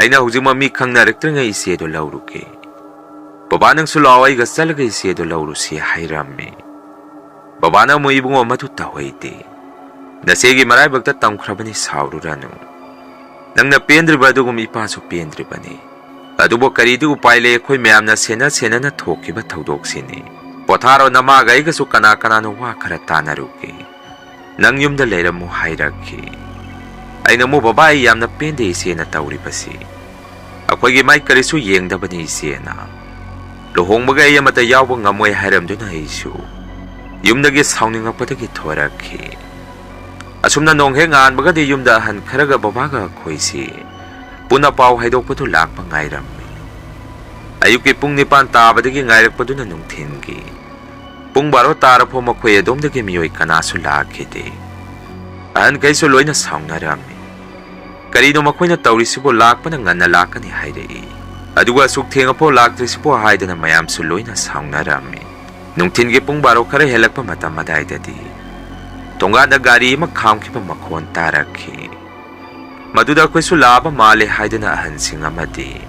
ꯑꯩꯅ ꯍꯧꯖꯤꯛꯃꯛ ꯃꯤ ꯈꯪꯅꯔꯛꯇ꯭ꯔꯤꯉꯩ ꯏꯆꯦꯗꯣ ꯂꯧꯔꯨꯒꯦ꯫ "ꯕꯕꯥ, ꯅꯪꯁꯨ ꯂꯥꯛꯑꯣ, ꯑꯩꯒ ꯆꯠꯂꯒ ꯏꯆꯦꯗꯣ ꯂꯧꯔꯨꯁꯤ" ꯍꯥꯏꯔꯝꯃꯤ꯫ ꯕꯕꯥꯅ ꯑꯃꯨꯛ, "ꯏꯕꯨꯡꯉꯣ, ꯃꯗꯨ ꯇꯧꯍꯩꯗꯦ꯫ ꯅꯆꯦꯒꯤ ꯃꯔꯥꯏꯕꯛꯇ ꯇꯝꯈ꯭ꯔꯕꯅꯤ, ꯁꯥꯎꯔꯨꯔꯅꯨ꯫ ꯅꯪꯅ ꯄꯦꯟꯗ꯭ꯔꯤꯕ ꯑꯗꯨꯒꯨꯝ ꯏꯄꯥꯁꯨ ꯄꯦꯟꯗ꯭ꯔꯤꯕꯅꯤ꯫ ꯑꯗꯨꯕꯨ ꯀꯔꯤꯗꯤ ꯎꯄꯥꯏ ꯂꯩ, ꯑꯩꯈꯣꯏ ꯃꯌꯥꯝꯅ ꯁꯦꯟꯅ ꯁꯦꯟꯅꯅ ꯊꯣꯛꯈꯤꯕ ꯊꯧꯗꯣꯛꯁꯤꯅꯤ꯫ ꯄꯣꯊꯥꯔꯣ, ꯅꯃꯥꯒ ꯑꯩꯒꯁꯨ ꯀꯅꯥ ꯀꯅꯥꯅꯣ ꯋꯥ ꯈꯔ ꯇꯥꯟꯅꯔꯨꯒꯦ꯫ ꯅꯪ ꯌꯨꯝꯗ ꯂꯩꯔꯝꯃꯨ" ꯍꯥꯏꯔꯛꯈꯤ꯫ ꯑꯩꯅ ꯑꯃꯨꯛ, "ꯕꯕꯥ, ꯑꯩ ꯌꯥꯝꯅ ꯄꯦꯟꯗꯦ ꯏꯆꯦꯅ ꯇꯧꯔꯤꯕꯁꯤ꯫ ꯑꯩꯈꯣꯏꯒꯤ ꯃꯥꯏ ꯀꯔꯤꯁꯨ ꯌꯦꯡꯗꯕꯅꯤ ꯏꯆꯦꯅ꯫ ꯂꯨꯍꯣꯡꯕꯒ ꯑꯩ ꯑꯃꯠꯇ ꯌꯥꯎꯕ ꯉꯝꯃꯣꯏ ꯍꯥꯏꯔꯝꯗꯨꯅ ꯑꯩꯁꯨ ꯌꯨꯝꯗꯒꯤ ꯁꯥꯎꯅꯤꯡꯉꯛꯄꯗꯒꯤ ꯊꯣꯔꯛꯈꯤ꯫ ꯑꯁꯨꯝꯅ ꯅꯣꯡ ꯍꯦꯛ ꯉꯥꯟꯕꯒꯗꯤ ꯌꯨꯝꯗ ꯑꯍꯟ ꯈꯔꯒ ꯕꯕꯥꯒ ꯑꯩꯈꯣꯏꯁꯤ ꯄꯨꯟꯅ ꯄꯥꯎ ꯍꯥꯏꯗꯣꯛꯄꯗꯨ ꯂꯥꯛꯄ ꯉꯥꯏꯔꯝꯃꯤ꯫ ꯑꯌꯨꯛꯀꯤ ꯄꯨꯡ ꯅꯤꯄꯥꯟ ꯇꯥꯕꯗꯒꯤ ꯉꯥꯏꯔꯛꯄꯗꯨꯅ ꯅꯨꯡꯊꯤꯟꯒꯤ ꯄꯨꯡ ꯕꯥꯔꯣ ꯇꯥꯔꯐꯥꯎ ꯃꯈꯣꯏ ꯑꯗꯣꯝꯗꯒꯤ ꯃꯤꯑꯣꯏ ꯀꯅꯥꯁꯨ ꯂꯥꯛꯈꯤꯗꯦ꯫ ꯑꯍꯟꯈꯩꯁꯨ ꯂꯣꯏꯅ ꯁꯥꯎꯅꯔꯝꯃꯤ꯫ ꯀꯔꯤꯅꯣ ꯃꯈꯣꯏꯅ ꯇꯧꯔꯤꯁꯤꯕꯨ? ꯂꯥꯛꯄꯅ ꯉꯟꯅ ꯂꯥꯛꯀꯅꯤ ꯍꯥꯏꯔꯛꯏ, ꯑꯗꯨꯒ ꯑꯁꯨꯛ ꯊꯦꯡꯉꯐꯥꯎ ꯂꯥꯛꯇ꯭ꯔꯤꯁꯤꯕꯨ ꯍꯥꯏꯗꯅ ꯃꯌꯥꯝꯁꯨ ꯂꯣꯏꯅ ꯁꯥꯎꯅꯔꯝꯃꯤ꯫ ꯅꯨꯡꯊꯤꯟꯒꯤ ꯄꯨꯡ ꯕꯥꯔꯣ ꯈꯔ ꯍꯦꯜꯂꯛꯄ ꯃꯇꯝ ꯑꯗꯥꯏꯗꯗꯤ ꯊꯣꯡꯒꯥꯟꯗ ꯒꯥꯔꯤ ꯑꯃ ꯈꯥꯝꯈꯤꯕ ꯃꯈꯣꯟ ꯇꯥꯔꯛꯈꯤ꯫ ꯃꯗꯨꯗ ꯑꯩꯈꯣꯏꯁꯨ ꯂꯥꯛꯑꯕ ꯃꯥꯜꯂꯦ ꯍꯥꯏꯗꯨꯅ ꯑꯍꯟꯁꯤꯡ ꯑꯃꯗꯤ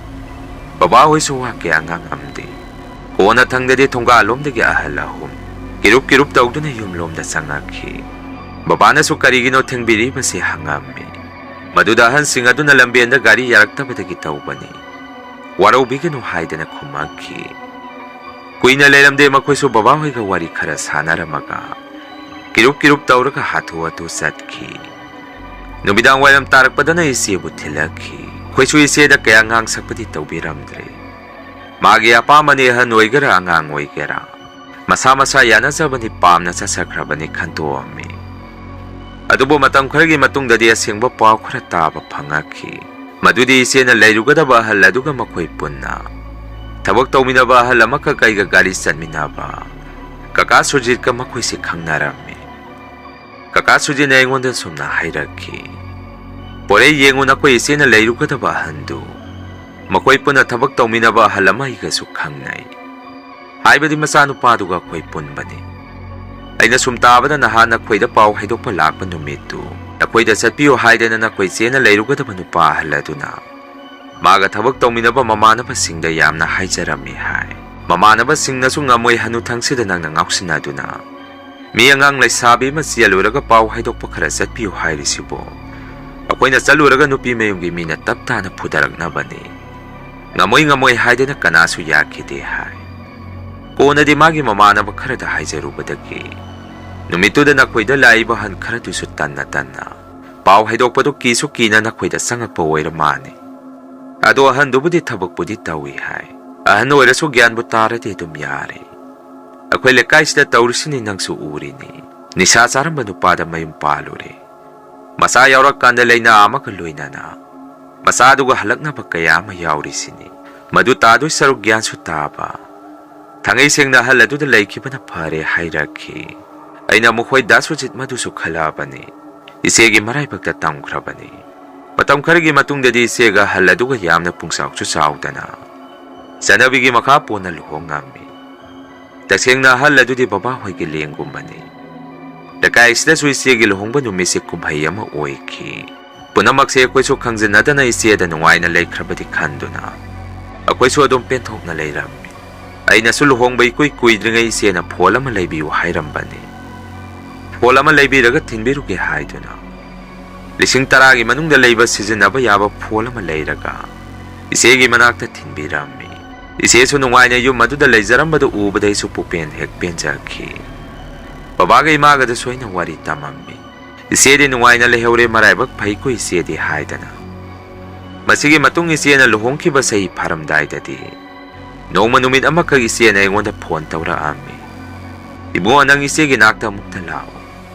ꯕꯕꯥ ꯍꯣꯏꯁꯨ ꯋꯥ ꯀꯌꯥ ꯉꯥꯡꯉꯝꯗꯦ꯫ ꯀꯣꯟꯅꯊꯪꯗꯗꯤ ꯊꯣꯡꯒꯥꯜꯂꯣꯝꯗꯒꯤ ꯑꯍꯜ ꯑꯍꯨꯝ ꯀꯤꯔꯨꯞ ꯀꯤꯔꯨꯞ ꯇꯧꯗꯨꯅ ꯌꯨꯝꯂꯣꯝꯗ ꯆꯪꯉꯛꯈꯤ꯫ ꯕꯕꯥꯅꯁꯨ ꯀꯔꯤꯒꯤꯅꯣ ꯊꯤꯡꯕꯤꯔꯤꯕꯁꯤ ꯍꯪꯉꯝꯃꯤ꯫ ꯃꯗꯨꯗ ꯑꯍꯟꯁꯤꯡ ꯑꯗꯨꯅ ꯂꯝꯕꯦꯟꯗ ꯒꯥꯔꯤ ꯌꯥꯔꯛꯇꯕꯗꯒꯤ ꯇꯧꯕꯅꯤ, ꯋꯥꯔꯧꯕꯤꯒꯅꯨ ꯍꯥꯏꯗꯅ ꯈꯨꯝꯃꯛꯈꯤ꯫ ꯀꯨꯏꯅ ꯂꯩꯔꯝꯗꯦ, ꯃꯈꯣꯏꯁꯨ ꯕꯕꯥ ꯍꯣꯏꯒ ꯋꯥꯔꯤ ꯈꯔ ꯁꯥꯟꯅꯔꯝꯃꯒ ꯀꯤꯔꯨꯞ ꯀꯤꯔꯨꯞ ꯇꯧꯔꯒ ꯍꯥꯊꯨ ꯍꯥꯊꯨ ꯆꯠꯈꯤ꯫ ꯅꯨꯃꯤꯗꯥꯡ ꯋꯥꯏꯔꯝ ꯇꯥꯔꯛꯄꯗꯅ ꯏꯆꯦꯕꯨ ꯊꯤꯜꯂꯛꯈꯤ꯫ ꯑꯩꯈꯣꯏꯁꯨ ꯏꯆꯦꯗ ꯀꯌꯥ ꯉꯥꯡꯁꯛꯄꯗꯤ ꯇꯧꯕꯤꯔꯝꯗ꯭ꯔꯦ꯫ ꯃꯥꯒꯤ ꯑꯄꯥꯝꯕꯅꯤ, ꯑꯍꯟ ꯑꯣꯏꯒꯦꯔꯥ ꯑꯉꯥꯡ ꯑꯣꯏꯒꯦꯔꯥ, ꯃꯁꯥ ꯃꯁꯥ ꯌꯥꯅꯖꯕꯅꯤ, ꯄꯥꯝꯅ ꯆꯠꯆꯈ꯭ꯔꯕꯅꯤ ꯈꯟꯇꯣꯛꯑꯝꯃꯤ꯫ ꯑꯗꯨꯕꯨ ꯃꯇꯝ ꯈꯔꯒꯤ ꯃꯇꯨꯡꯗꯗꯤ ꯑꯁꯦꯡꯕ ꯄꯥꯎ ꯈꯔ ꯇꯥꯕ ꯐꯪꯉꯛꯈꯤ꯫ ꯃꯗꯨꯗꯤ ꯏꯆꯦꯅ ꯂꯩꯔꯨꯒꯗꯕ ꯑꯍꯜ ꯑꯗꯨꯒ ꯃꯈꯣꯏ ꯄꯨꯟꯅ ꯊꯕꯛ ꯇꯧꯃꯤꯟꯅꯕ ꯑꯍꯜ ꯑꯃꯈꯛ ꯑꯩꯒ ꯒꯥꯔꯤ ꯆꯠꯃꯤꯟꯅꯕ ꯀꯀꯥ ꯁꯨꯖꯤꯠꯀ ꯃꯈꯣꯏꯁꯤ ꯈꯪꯅꯔꯝꯃꯤ꯫ ꯀꯀꯥ ꯁꯨꯖꯤꯠꯅ ꯑꯩꯉꯣꯟꯗ ꯁꯨꯝꯅ ꯍꯥꯏꯔꯛꯈꯤ, ꯍꯣꯔꯦ ꯌꯦꯡꯉꯨ, ꯅꯈꯣꯏ ꯏꯆꯦꯅ ꯂꯩꯔꯨꯒꯗꯕ ꯑꯍꯟꯗꯨ꯫ ꯃꯈꯣꯏ ꯄꯨꯟꯅ ꯊꯕꯛ ꯇꯧꯃꯤꯟꯅꯕ ꯑꯍꯜ ꯑꯃ ꯑꯩꯒꯁꯨ ꯈꯪꯅꯩ꯫ ꯍꯥꯏꯕꯗꯤ ꯃꯆꯥꯅꯨꯄꯥꯗꯨꯒ ꯑꯩꯈꯣꯏ ꯄꯨꯟꯕꯅꯤ꯫ ꯑꯩꯅ ꯁꯨꯝ ꯇꯥꯕꯗ ꯅꯍꯥꯟ ꯅꯈꯣꯏꯗ ꯄꯥꯎ ꯍꯥꯏꯗꯣꯛꯄ ꯂꯥꯛꯄ ꯅꯨꯃꯤꯠꯇꯨ, ꯅꯈꯣꯏꯗ ꯆꯠꯄꯤꯌꯨ ꯍꯥꯏꯗꯅ ꯅꯈꯣꯏ ꯏꯆꯦꯅ ꯂꯩꯔꯨꯒꯗꯕ ꯅꯨꯄꯥ ꯑꯍꯜ ꯑꯗꯨꯅ ꯃꯥꯒ ꯊꯕꯛ ꯇꯧꯃꯤꯟꯅꯕ ꯃꯃꯥꯟꯅꯕꯁꯤꯡꯗ ꯌꯥꯝꯅ ꯍꯥꯏꯖꯔꯝꯃꯤ ꯍꯥꯏ꯫ ꯃꯃꯥꯟꯅꯕꯁꯤꯡꯅꯁꯨ ꯉꯝꯃꯣꯏ, ꯍꯅꯨꯊꯪꯁꯤꯗ ꯅꯪꯅ ꯉꯥꯎꯁꯤꯟꯅꯗꯨꯅ ꯃꯤ ꯑꯉꯥꯡ ꯂꯩꯁꯥꯕꯤ ꯑꯃ ꯆꯦꯜꯂꯨꯔꯒ ꯄꯥꯎ ꯍꯥꯏꯗꯣꯛꯄ ꯈꯔ ꯆꯠꯄꯤꯌꯨ ꯍꯥꯏꯔꯤꯁꯤꯕꯨ? ꯑꯩꯈꯣꯏꯅ ꯆꯠꯂꯨꯔꯒ ꯅꯨꯄꯤ ꯃꯌꯨꯝꯒꯤ ꯃꯤꯅ ꯇꯞ ꯇꯥꯅ ꯐꯨꯗꯔꯛꯅꯕꯅꯤ꯫ ꯉꯝꯃꯣꯏ ꯉꯝꯃꯣꯏ ꯍꯥꯏꯗꯅ ꯀꯅꯥꯁꯨ ꯌꯥꯈꯤꯗꯦ ꯍꯥꯏ꯫ ꯀꯣꯟꯅꯗꯤ ꯃꯥꯒꯤ ꯃꯃꯥꯟꯅꯕ ꯈꯔꯗ ꯍꯥꯏꯖꯔꯨꯕꯗꯒꯤ ꯅꯨꯃꯤꯠꯇꯨꯗ ꯅꯈꯣꯏꯗ ꯂꯥꯛꯏꯕ ꯑꯍꯟ ꯈꯔꯗꯨꯁꯨ ꯇꯟꯅ ꯇꯟꯅ ꯄꯥꯎ ꯍꯥꯏꯗꯣꯛꯄꯗꯨ ꯀꯤꯁꯨ ꯀꯤꯅ ꯅꯈꯣꯏꯗ ꯆꯪꯉꯛꯄ ꯑꯣꯏꯔ ꯃꯥꯜꯂꯤ꯫ ꯑꯗꯣ ꯑꯍꯟꯗꯨꯕꯨꯗꯤ ꯊꯕꯛꯄꯨꯗꯤ ꯇꯧꯏ ꯍꯥꯏ꯫ ꯑꯍꯟ ꯑꯣꯏꯔꯁꯨ ꯒ꯭ꯌꯥꯟꯕꯨ ꯇꯥꯔꯗꯤ ꯑꯗꯨꯝ ꯌꯥꯔꯦ꯫ ꯑꯩꯈꯣꯏ ꯂꯩꯀꯥꯏꯁꯤꯗ ꯇꯧꯔꯤꯁꯤꯅꯤ, ꯅꯪꯁꯨ ꯎꯔꯤꯅꯤ꯫ ꯅꯤꯁꯥ ꯆꯥꯔꯝꯕ ꯅꯨꯄꯥꯗ ꯃꯌꯨꯝ ꯄꯥꯜꯂꯨꯔꯦ꯫ ꯃꯆꯥ ꯌꯥꯎꯔꯛꯀꯥꯟꯗ ꯂꯥꯏꯅꯥ ꯑꯃꯒ ꯂꯣꯏꯅꯅ ꯃꯆꯥꯗꯨꯒ ꯍꯜꯂꯛꯅꯕ ꯀꯌꯥ ꯑꯃ ꯌꯥꯎꯔꯤꯁꯤꯅꯤ꯫ ꯃꯗꯨ ꯇꯥꯗꯣꯏ ꯁꯔꯨꯛ ꯒ꯭ꯌꯥꯟꯁꯨ ꯇꯥꯕ, ꯊꯥꯡꯉꯩ ꯁꯦꯡꯅ ꯑꯍꯜ ꯑꯗꯨꯗ ꯂꯩꯈꯤꯕꯅ ꯐꯔꯦ ꯍꯥꯏꯔꯛꯈꯤ꯫ ꯑꯩꯅ ꯑꯃꯨꯛ ꯍꯣꯏ ꯗꯥ ꯁꯨꯖꯤꯠ, ꯃꯗꯨꯁꯨ ꯈꯜꯂꯛꯑꯕꯅꯤ꯫ ꯏꯆꯦꯒꯤ ꯃꯔꯥꯏꯕꯛꯇ ꯇꯝꯈ꯭ꯔꯕꯅꯤ꯫ ꯃꯇꯝ ꯈꯔꯒꯤ ꯃꯇꯨꯡꯗꯗꯤ ꯏꯆꯦꯒ ꯑꯍꯜ ꯑꯗꯨꯒ ꯌꯥꯝꯅ ꯄꯨꯡꯆꯥꯎꯁꯨ ꯆꯥꯎꯗꯅ ꯆꯠꯅꯕꯤꯒꯤ ꯃꯈꯥ ꯄꯣꯟꯅ ꯂꯨꯍꯣꯡꯉꯝꯃꯤ꯫ ꯇꯁꯦꯡꯅ ꯑꯍꯜ ꯑꯗꯨꯗꯤ ꯕꯕꯥ ꯍꯣꯏꯒꯤ ꯂꯦꯡꯒꯨꯝꯕꯅꯤ꯫ ꯂꯩꯀꯥꯏꯁꯤꯗꯁꯨ ꯏꯆꯦꯒꯤ ꯂꯨꯍꯣꯡꯕ ꯅꯨꯃꯤꯠꯁꯤ ꯀꯨꯝꯍꯩ ꯑꯃ ꯑꯣꯏꯈꯤ꯫ ꯄꯨꯝꯅꯃꯛꯁꯦ ꯑꯩꯈꯣꯏꯁꯨ ꯈꯪꯖꯤꯟꯅꯗꯅ ꯏꯆꯦꯗ ꯅꯨꯡꯉꯥꯏꯅ ꯂꯩꯈ꯭ꯔꯕꯗꯤ ꯈꯟꯗꯨꯅ ꯑꯩꯈꯣꯏꯁꯨ ꯑꯗꯨꯝ ꯄꯦꯟꯊꯣꯛꯅ ꯂꯩꯔꯝꯃꯤ꯫ ꯑꯩꯅꯁꯨ ꯂꯨꯍꯣꯡꯕ ꯏꯀꯨꯏ ꯀꯨꯏꯗ꯭ꯔꯤꯉꯩ ꯏꯆꯦꯅ ꯐꯣꯟ ꯑꯃ ꯂꯩꯕꯤꯌꯨ ꯍꯥꯏꯔꯝꯕꯅꯤ꯫ ꯐꯣꯟ ꯑꯃ ꯂꯩꯕꯤꯔꯒ ꯊꯤꯟꯕꯤꯔꯨꯒꯦ ꯍꯥꯏꯗꯨꯅ ꯂꯤꯁꯤꯡ ꯇꯔꯥꯒꯤ ꯃꯅꯨꯡꯗ ꯂꯩꯕ ꯁꯤꯖꯤꯟꯅꯕ ꯌꯥꯕ ꯐꯣꯟ ꯑꯃ ꯂꯩꯔꯒ ꯏꯆꯦꯒꯤ ꯃꯅꯥꯛꯇ ꯊꯤꯟꯕꯤꯔꯝꯃꯤ꯫ ꯏꯆꯦꯁꯨ ꯅꯨꯡꯉꯥꯏꯅ ꯌꯨꯝ ꯑꯗꯨꯗ ꯂꯩꯖꯔꯝꯕꯗꯨ ꯎꯕꯗ ꯑꯩꯁꯨ ꯄꯨꯄꯦꯟ ꯍꯦꯛ ꯄꯦꯟꯖꯈꯤ꯫ ꯕꯕꯥꯒ ꯏꯃꯥꯒꯗꯁꯨ ꯑꯩꯅ ꯋꯥꯔꯤ ꯇꯝꯃꯝꯃꯤ꯫ ꯏꯆꯦꯗꯤ ꯅꯨꯡꯉꯥꯏꯅ ꯂꯩꯍꯧꯔꯦ, ꯃꯔꯥꯏꯕꯛ ꯐꯩꯀꯣ ꯏꯆꯦꯗꯤ ꯍꯥꯏꯗꯅ꯫ ꯃꯁꯤꯒꯤ ꯃꯇꯨꯡ ꯏꯆꯦꯅ ꯂꯨꯍꯣꯡꯈꯤꯕ ꯆꯍꯤ ꯐꯥꯔꯝꯗꯥꯏꯗꯗꯤ ꯅꯣꯡꯃ ꯅꯨꯃꯤꯠ ꯑꯃꯈꯛ ꯏꯆꯦꯅ ꯑꯩꯉꯣꯟꯗ ꯐꯣꯟ ꯇꯧꯔꯛꯑꯝꯃꯤ꯫ "ꯏꯕꯨꯡꯉꯣ, ꯅꯪ ꯏꯆꯦꯒꯤ ꯅꯥꯛꯇ ꯑꯃꯨꯛꯇ ꯂꯥꯛꯑꯣ꯫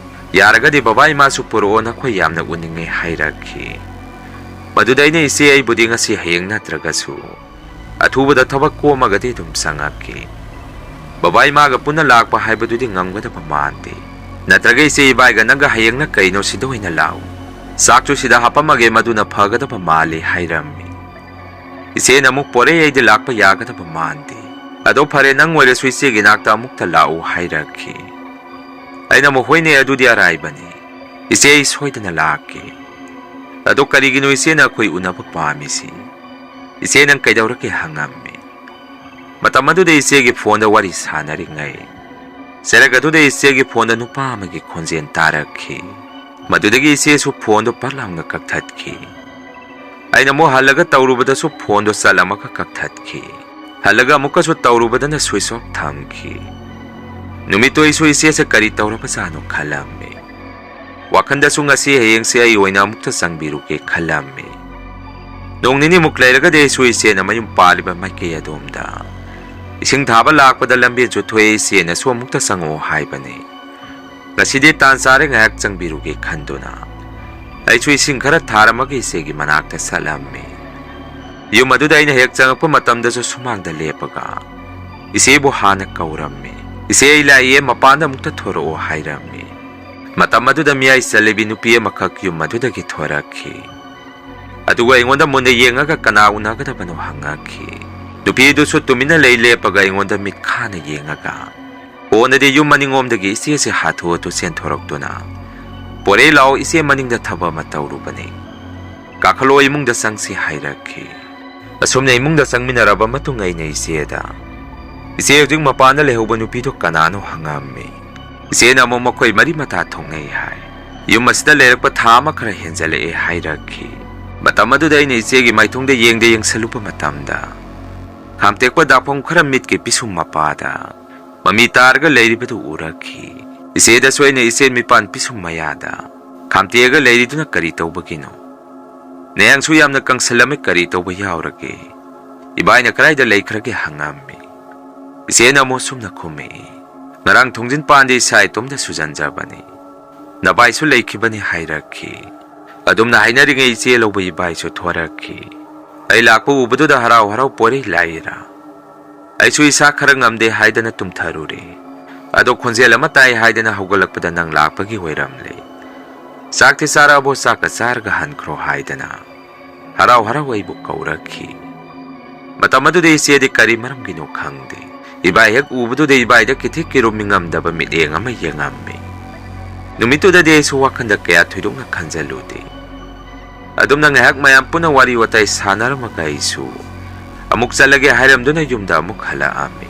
ꯌꯥꯔꯒꯗꯤ ꯕꯕꯥ ꯏꯃꯥꯁꯨ ꯄꯨꯔꯛꯑꯣ, ꯅꯈꯣꯏ ꯌꯥꯝꯅ ꯎꯅꯤꯡꯉꯦ" ꯍꯥꯏꯔꯛꯈꯤ꯫ ꯃꯗꯨꯗ ꯑꯩꯅ, "ꯏꯆꯦ, ꯑꯩꯕꯨꯗꯤ ꯉꯁꯤ ꯍꯌꯦꯡ ꯅꯠꯇ꯭ꯔꯒꯁꯨ ꯑꯊꯨꯕꯗ ꯊꯕꯛ ꯀꯣꯝꯃꯒꯗꯤ ꯑꯗꯨꯝ ꯆꯪꯉꯛꯀꯦ꯫ ꯕꯕꯥ ꯏꯃꯥꯒ ꯄꯨꯟꯅ ꯂꯥꯛꯄ ꯍꯥꯏꯕꯗꯨꯗꯤ ꯉꯝꯒꯗꯕ ꯃꯥꯟꯗꯦ꯫ ꯅꯠꯇ꯭ꯔꯒ ꯏꯆꯦ ꯏꯕꯥꯏꯒ ꯅꯪꯒ ꯍꯌꯦꯡꯅ ꯀꯩꯅꯣ ꯁꯤꯗ ꯑꯣꯏꯅ ꯂꯥꯛꯎ꯫ "ꯆꯥꯛꯁꯨ ꯁꯤꯗ ꯍꯥꯞꯄꯝꯃꯒꯦ, ꯃꯗꯨꯅ ꯐꯒꯗꯕ ꯃꯥꯜꯂꯤ" ꯍꯥꯏꯔꯝꯃꯤ꯫ ꯏꯆꯦꯅ ꯑꯃꯨꯛ, "ꯄꯣꯔꯩ, ꯑꯩꯗꯤ ꯂꯥꯛꯄ ꯌꯥꯒꯗꯕ ꯃꯥꯟꯗꯦ꯫ ꯑꯗꯣ ꯐꯔꯦ, ꯅꯪ ꯑꯣꯏꯔꯁꯨ ꯏꯆꯦꯒꯤ ꯅꯥꯛꯇ ꯑꯃꯨꯛꯇ ꯂꯥꯛꯎ" ꯍꯥꯏꯔꯛꯈꯤ꯫ ꯑꯩꯅ ꯑꯃꯨꯛ, "ꯍꯣꯏꯅꯦ, ꯑꯗꯨꯗꯤ ꯑꯔꯥꯏꯕꯅꯤ꯫ ꯏꯆꯦ, ꯑꯩ ꯁꯣꯏꯗꯅ ꯂꯥꯛꯀꯦ꯫ ꯑꯗꯣ ꯀꯔꯤꯒꯤꯅꯣ ꯏꯆꯦꯅ ꯑꯩꯈꯣꯏ ꯎꯅꯕ ꯄꯥꯝꯃꯤꯁꯤ? ꯏꯆꯦ, ꯅꯪ ꯀꯩꯗꯧꯔꯒꯦ?" ꯍꯪꯉꯝꯃꯤ꯫ ꯃꯇꯝ ꯑꯗꯨꯗ ꯏꯆꯦꯒꯤ ꯐꯣꯟꯗ ꯋꯥꯔꯤ ꯁꯥꯟꯅꯔꯤꯉꯩ, ꯆꯩꯔꯛ ꯑꯗꯨꯗ ꯏꯆꯦꯒꯤ ꯐꯣꯟꯗ ꯅꯨꯄꯥ ꯑꯃꯒꯤ ꯈꯣꯟꯖꯦꯜ ꯇꯥꯔꯛꯈꯤ꯫ ꯃꯗꯨꯗꯒꯤ ꯏꯆꯦꯁꯨ ꯐꯣꯟꯗꯣ ꯄꯛ ꯂꯥꯎꯅ ꯀꯛꯊꯠꯈꯤ꯫ ꯑꯩꯅ ꯑꯃꯨꯛ ꯍꯜꯂꯒ ꯇꯧꯔꯨꯕꯗꯁꯨ ꯐꯣꯟꯗꯣ ꯆꯠꯂꯝꯃꯒ ꯀꯛꯊꯠꯈꯤ꯫ ꯍꯜꯂꯒ ꯑꯃꯨꯛꯀꯁꯨ ꯇꯧꯔꯨꯕꯗꯅ switch off ꯊꯝꯈꯤ꯫ ꯅꯨꯃꯤꯠꯇꯣ ꯑꯩꯁꯨ ꯏꯆꯦꯁꯦ ꯀꯔꯤ ꯇꯧꯔꯕꯖꯥꯠꯅꯣ ꯈꯜꯂꯝꯃꯤ꯫ ꯋꯥꯈꯟꯗꯁꯨ ꯉꯁꯤ ꯍꯌꯦꯡꯁꯦ ꯑꯩ ꯑꯣꯏꯅ ꯑꯃꯨꯛꯇ ꯆꯪꯕꯤꯔꯨꯒꯦ ꯈꯜꯂꯝꯃꯤ꯫ ꯅꯣꯡ ꯅꯤꯅꯤꯃꯨꯛ ꯂꯩꯔꯒꯗꯤ ꯑꯩꯁꯨ ꯏꯆꯦꯅ ꯃꯌꯨꯝ ꯄꯥꯜꯂꯤꯕ ꯃꯥꯏꯀꯩ ꯑꯗꯣꯝꯗ ꯏꯁꯤꯡ ꯊꯥꯕ ꯂꯥꯛꯄꯗ ꯂꯝꯕꯦꯟꯁꯨ ꯊꯣꯛꯑꯦ, ꯏꯆꯦꯅꯁꯨ ꯑꯃꯨꯛꯇ ꯆꯪꯉꯛꯑꯣ ꯍꯥꯏꯕꯅꯤ꯫ ꯉꯁꯤꯗꯤ ꯇꯥꯟ ꯆꯥꯔꯦ, ꯉꯥꯏꯍꯥꯛ ꯆꯪꯕꯤꯔꯨꯒꯦ ꯈꯟꯗꯨꯅ ꯑꯩꯁꯨ ꯏꯁꯤꯡ ꯈꯔ ꯊꯥꯔꯝꯃꯒ ꯏꯆꯦꯒꯤ ꯃꯅꯥꯛꯇ ꯆꯠꯂꯝꯃꯤ꯫ ꯌꯨꯝ ꯑꯗꯨꯗ ꯑꯩꯅ ꯍꯦꯛ ꯆꯪꯉꯛꯄ ꯃꯇꯝꯗꯁꯨ ꯁꯨꯃꯥꯡꯗ ꯂꯦꯞꯄꯒ ꯏꯆꯦꯕꯨ ꯍꯥꯟꯅ ꯀꯧꯔꯝꯃꯤ꯫ "ꯏꯆꯦ, ꯑꯩ ꯂꯥꯛꯏꯌꯦ, ꯃꯄꯥꯟꯗ ꯑꯃꯨꯛꯇ ꯊꯣꯔꯛꯑꯣ" ꯍꯥꯏꯔꯝꯃꯤ꯫ ꯃꯇꯝ ꯑꯗꯨꯗ ꯃꯤꯌꯥꯏ ꯆꯜꯂꯤꯕꯤ ꯅꯨꯄꯤ ꯑꯃꯈꯛ ꯌꯨꯝ ꯑꯗꯨꯗꯒꯤ ꯊꯣꯔꯛꯈꯤ꯫ ꯑꯗꯨꯒ ꯑꯩꯉꯣꯟꯗ ꯃꯨꯟꯅ ꯌꯦꯡꯉꯒ ꯀꯅꯥ ꯎꯅꯒꯗꯕꯅꯣ ꯍꯪꯉꯛꯈꯤ꯫ ꯅꯨꯄꯤꯗꯨꯁꯨ ꯇꯨꯃꯤꯟꯅ ꯂꯩ ꯂꯦꯞꯄꯒ ꯑꯩꯉꯣꯟꯗ ꯃꯤꯠꯈꯥꯅ ꯌꯦꯡꯉꯒ, ꯀꯣꯟꯅꯗꯤ ꯌꯨꯝ ꯃꯅꯤꯡꯂꯣꯝꯗꯒꯤ ꯏꯆꯦꯁꯦ ꯍꯥꯊꯨ ꯍꯥꯊꯨ ꯆꯦꯟꯊꯣꯔꯛꯇꯨꯅ, "ꯄꯣꯔꯩ ꯂꯥꯛꯑꯣ, ꯏꯆꯦ ꯃꯅꯤꯡꯗ ꯊꯕꯛ ꯑꯃ ꯇꯧꯔꯨꯕꯅꯤ꯫ ꯀꯥꯈꯠꯂꯣ, ꯏꯃꯨꯡꯗ ꯆꯪꯁꯤ" ꯍꯥꯏꯔꯛꯈꯤ꯫ ꯑꯁꯨꯝꯅ ꯏꯃꯨꯡꯗ ꯆꯪꯃꯤꯟꯅꯔꯕ ꯃꯇꯨꯡ ꯑꯩꯅ ꯏꯆꯦꯗ, "ꯏꯆꯦ, ꯍꯧꯖꯤꯛ ꯃꯄꯥꯟꯗ ꯂꯩꯍꯧꯕ ꯅꯨꯄꯤꯗꯣ ꯀꯅꯥꯅꯣ?" ꯍꯪꯉꯝꯃꯤ꯫ ꯏꯆꯦꯅ ꯑꯃꯨꯛ ꯃꯈꯣꯏ ꯃꯔꯤ ꯃꯇꯥ ꯊꯣꯛꯅꯩ ꯍꯥꯏ꯫ ꯌꯨꯝ ꯑꯁꯤꯗ ꯂꯩꯔꯛꯄ ꯊꯥ ꯑꯃ ꯈꯔ ꯍꯦꯟꯖꯜꯂꯛꯑꯦ ꯍꯥꯏꯔꯛꯈꯤ꯫ ꯃꯇꯝ ꯑꯗꯨꯗ ꯑꯩꯅ ꯏꯆꯦꯒꯤ ꯃꯥꯏꯊꯣꯡꯗ ꯌꯦꯡꯗ ꯌꯦꯡꯁꯜꯂꯨꯕ ꯃꯇꯝꯗ, ꯈꯥꯝꯇꯦꯛꯄ ꯗꯥꯛꯐꯝ ꯈꯔ ꯃꯤꯠꯀꯤ ꯄꯤꯁꯨꯝ ꯃꯄꯥꯗ ꯃꯃꯤ ꯇꯥꯔꯒ ꯂꯩꯔꯤꯕꯗꯨ ꯎꯔꯛꯈꯤ꯫ ꯏꯆꯦꯗꯁꯨ ꯑꯩꯅ, "ꯏꯆꯦ, ꯃꯤꯄꯥꯟ ꯄꯤꯁꯨꯝ ꯃꯌꯥꯗ ꯈꯥꯝꯇꯦꯛꯑꯒ ꯂꯩꯔꯤꯗꯨꯅ ꯀꯔꯤ ꯇꯧꯕꯒꯤꯅꯣ? ꯅꯌꯥꯡꯁꯨ ꯌꯥꯝꯅ ꯀꯪꯁꯜꯂꯝꯃꯤ, ꯀꯔꯤ ꯇꯧꯕ ꯌꯥꯎꯔꯒꯦ? ꯏꯕꯥꯏꯅ ꯀꯗꯥꯏꯗ ꯂꯩꯈ꯭ꯔꯒꯦ?" ꯍꯪꯉꯝꯃꯤ꯫ ꯏꯆꯦꯅ ꯑꯃꯨꯛ ꯁꯨꯝꯅ ꯈꯨꯝꯃꯛꯏ, "ꯉꯔꯥꯡ ꯊꯣꯡꯖꯤꯟ ꯄꯥꯟꯗꯤ ꯏꯁꯥ ꯏꯇꯣꯝꯇ ꯁꯨꯖꯟꯖꯕꯅꯤ꯫ ꯅꯕꯥꯏꯁꯨ ꯂꯩꯈꯤꯕꯅꯤ" ꯍꯥꯏꯔꯛꯈꯤ꯫ ꯑꯗꯨꯝꯅ ꯍꯥꯏꯅꯔꯤꯉꯩ ꯏꯆꯦ ꯂꯧꯕ ꯏꯕꯥꯏꯁꯨ ꯊꯣꯔꯛꯈꯤ꯫ ꯑꯩ ꯂꯥꯛꯄ ꯎꯕꯗꯨꯗ ꯍꯔꯥꯎ ꯍꯔꯥꯎ ꯄꯣꯔꯩ ꯂꯥꯛꯏꯔꯥ? ꯑꯩꯁꯨ ꯏꯁꯥ ꯈꯔ ꯉꯝꯗꯦ ꯍꯥꯏꯗꯅ ꯇꯨꯝꯊꯔꯨꯔꯦ꯫ ꯑꯗꯣ ꯈꯣꯟꯖꯦꯜ ꯑꯃ ꯇꯥꯏ ꯍꯥꯏꯗꯅ ꯍꯧꯒꯠꯂꯛꯄꯗ ꯅꯪ ꯂꯥꯛꯄꯒꯤ ꯑꯣꯏꯔꯝꯂꯦ꯫ "ꯆꯥꯛꯇꯤ ꯆꯥꯔꯛꯑꯕꯣ? ꯆꯥꯛꯀ ꯆꯥꯔꯒ ꯍꯟꯈ꯭ꯔꯣ" ꯍꯥꯏꯗꯅ ꯍꯔꯥꯎ ꯍꯔꯥꯎ ꯑꯩꯕꯨ ꯀꯧꯔꯛꯈꯤ꯫ ꯃꯇꯝ ꯑꯗꯨꯗ ꯏꯆꯦꯗꯤ ꯀꯔꯤ ꯃꯔꯝꯒꯤꯅꯣ ꯈꯪꯗꯦ, ꯏꯕꯥꯏ ꯍꯦꯛ ꯎꯕꯗꯨꯗ ꯏꯕꯥꯏꯗ ꯀꯤꯊꯤꯛ ꯀꯤꯔꯨꯝ ꯃꯤꯉꯝꯗꯕ ꯃꯤꯠꯌꯦꯡ ꯑꯃ ꯌꯦꯡꯉꯝꯃꯤ꯫ ꯅꯨꯃꯤꯠꯇꯨꯗꯗꯤ ꯑꯩꯁꯨ ꯋꯥꯈꯟꯗ ꯀꯌꯥ ꯊꯣꯏꯗꯣꯛꯅ ꯈꯟꯖꯜꯂꯨꯗꯦ꯫ ꯑꯗꯨꯝꯅ ꯉꯥꯏꯍꯥꯛ ꯃꯌꯥꯝ ꯄꯨꯟꯅ ꯋꯥꯔꯤ ꯋꯥꯇꯥꯏ ꯁꯥꯟꯅꯔꯝꯃꯒ ꯑꯩꯁꯨ ꯑꯃꯨꯛ ꯆꯠꯂꯒꯦ ꯍꯥꯏꯔꯝꯗꯨꯅ ꯌꯨꯝꯗ ꯑꯃꯨꯛ ꯍꯜꯂꯛꯑꯝꯃꯤ꯫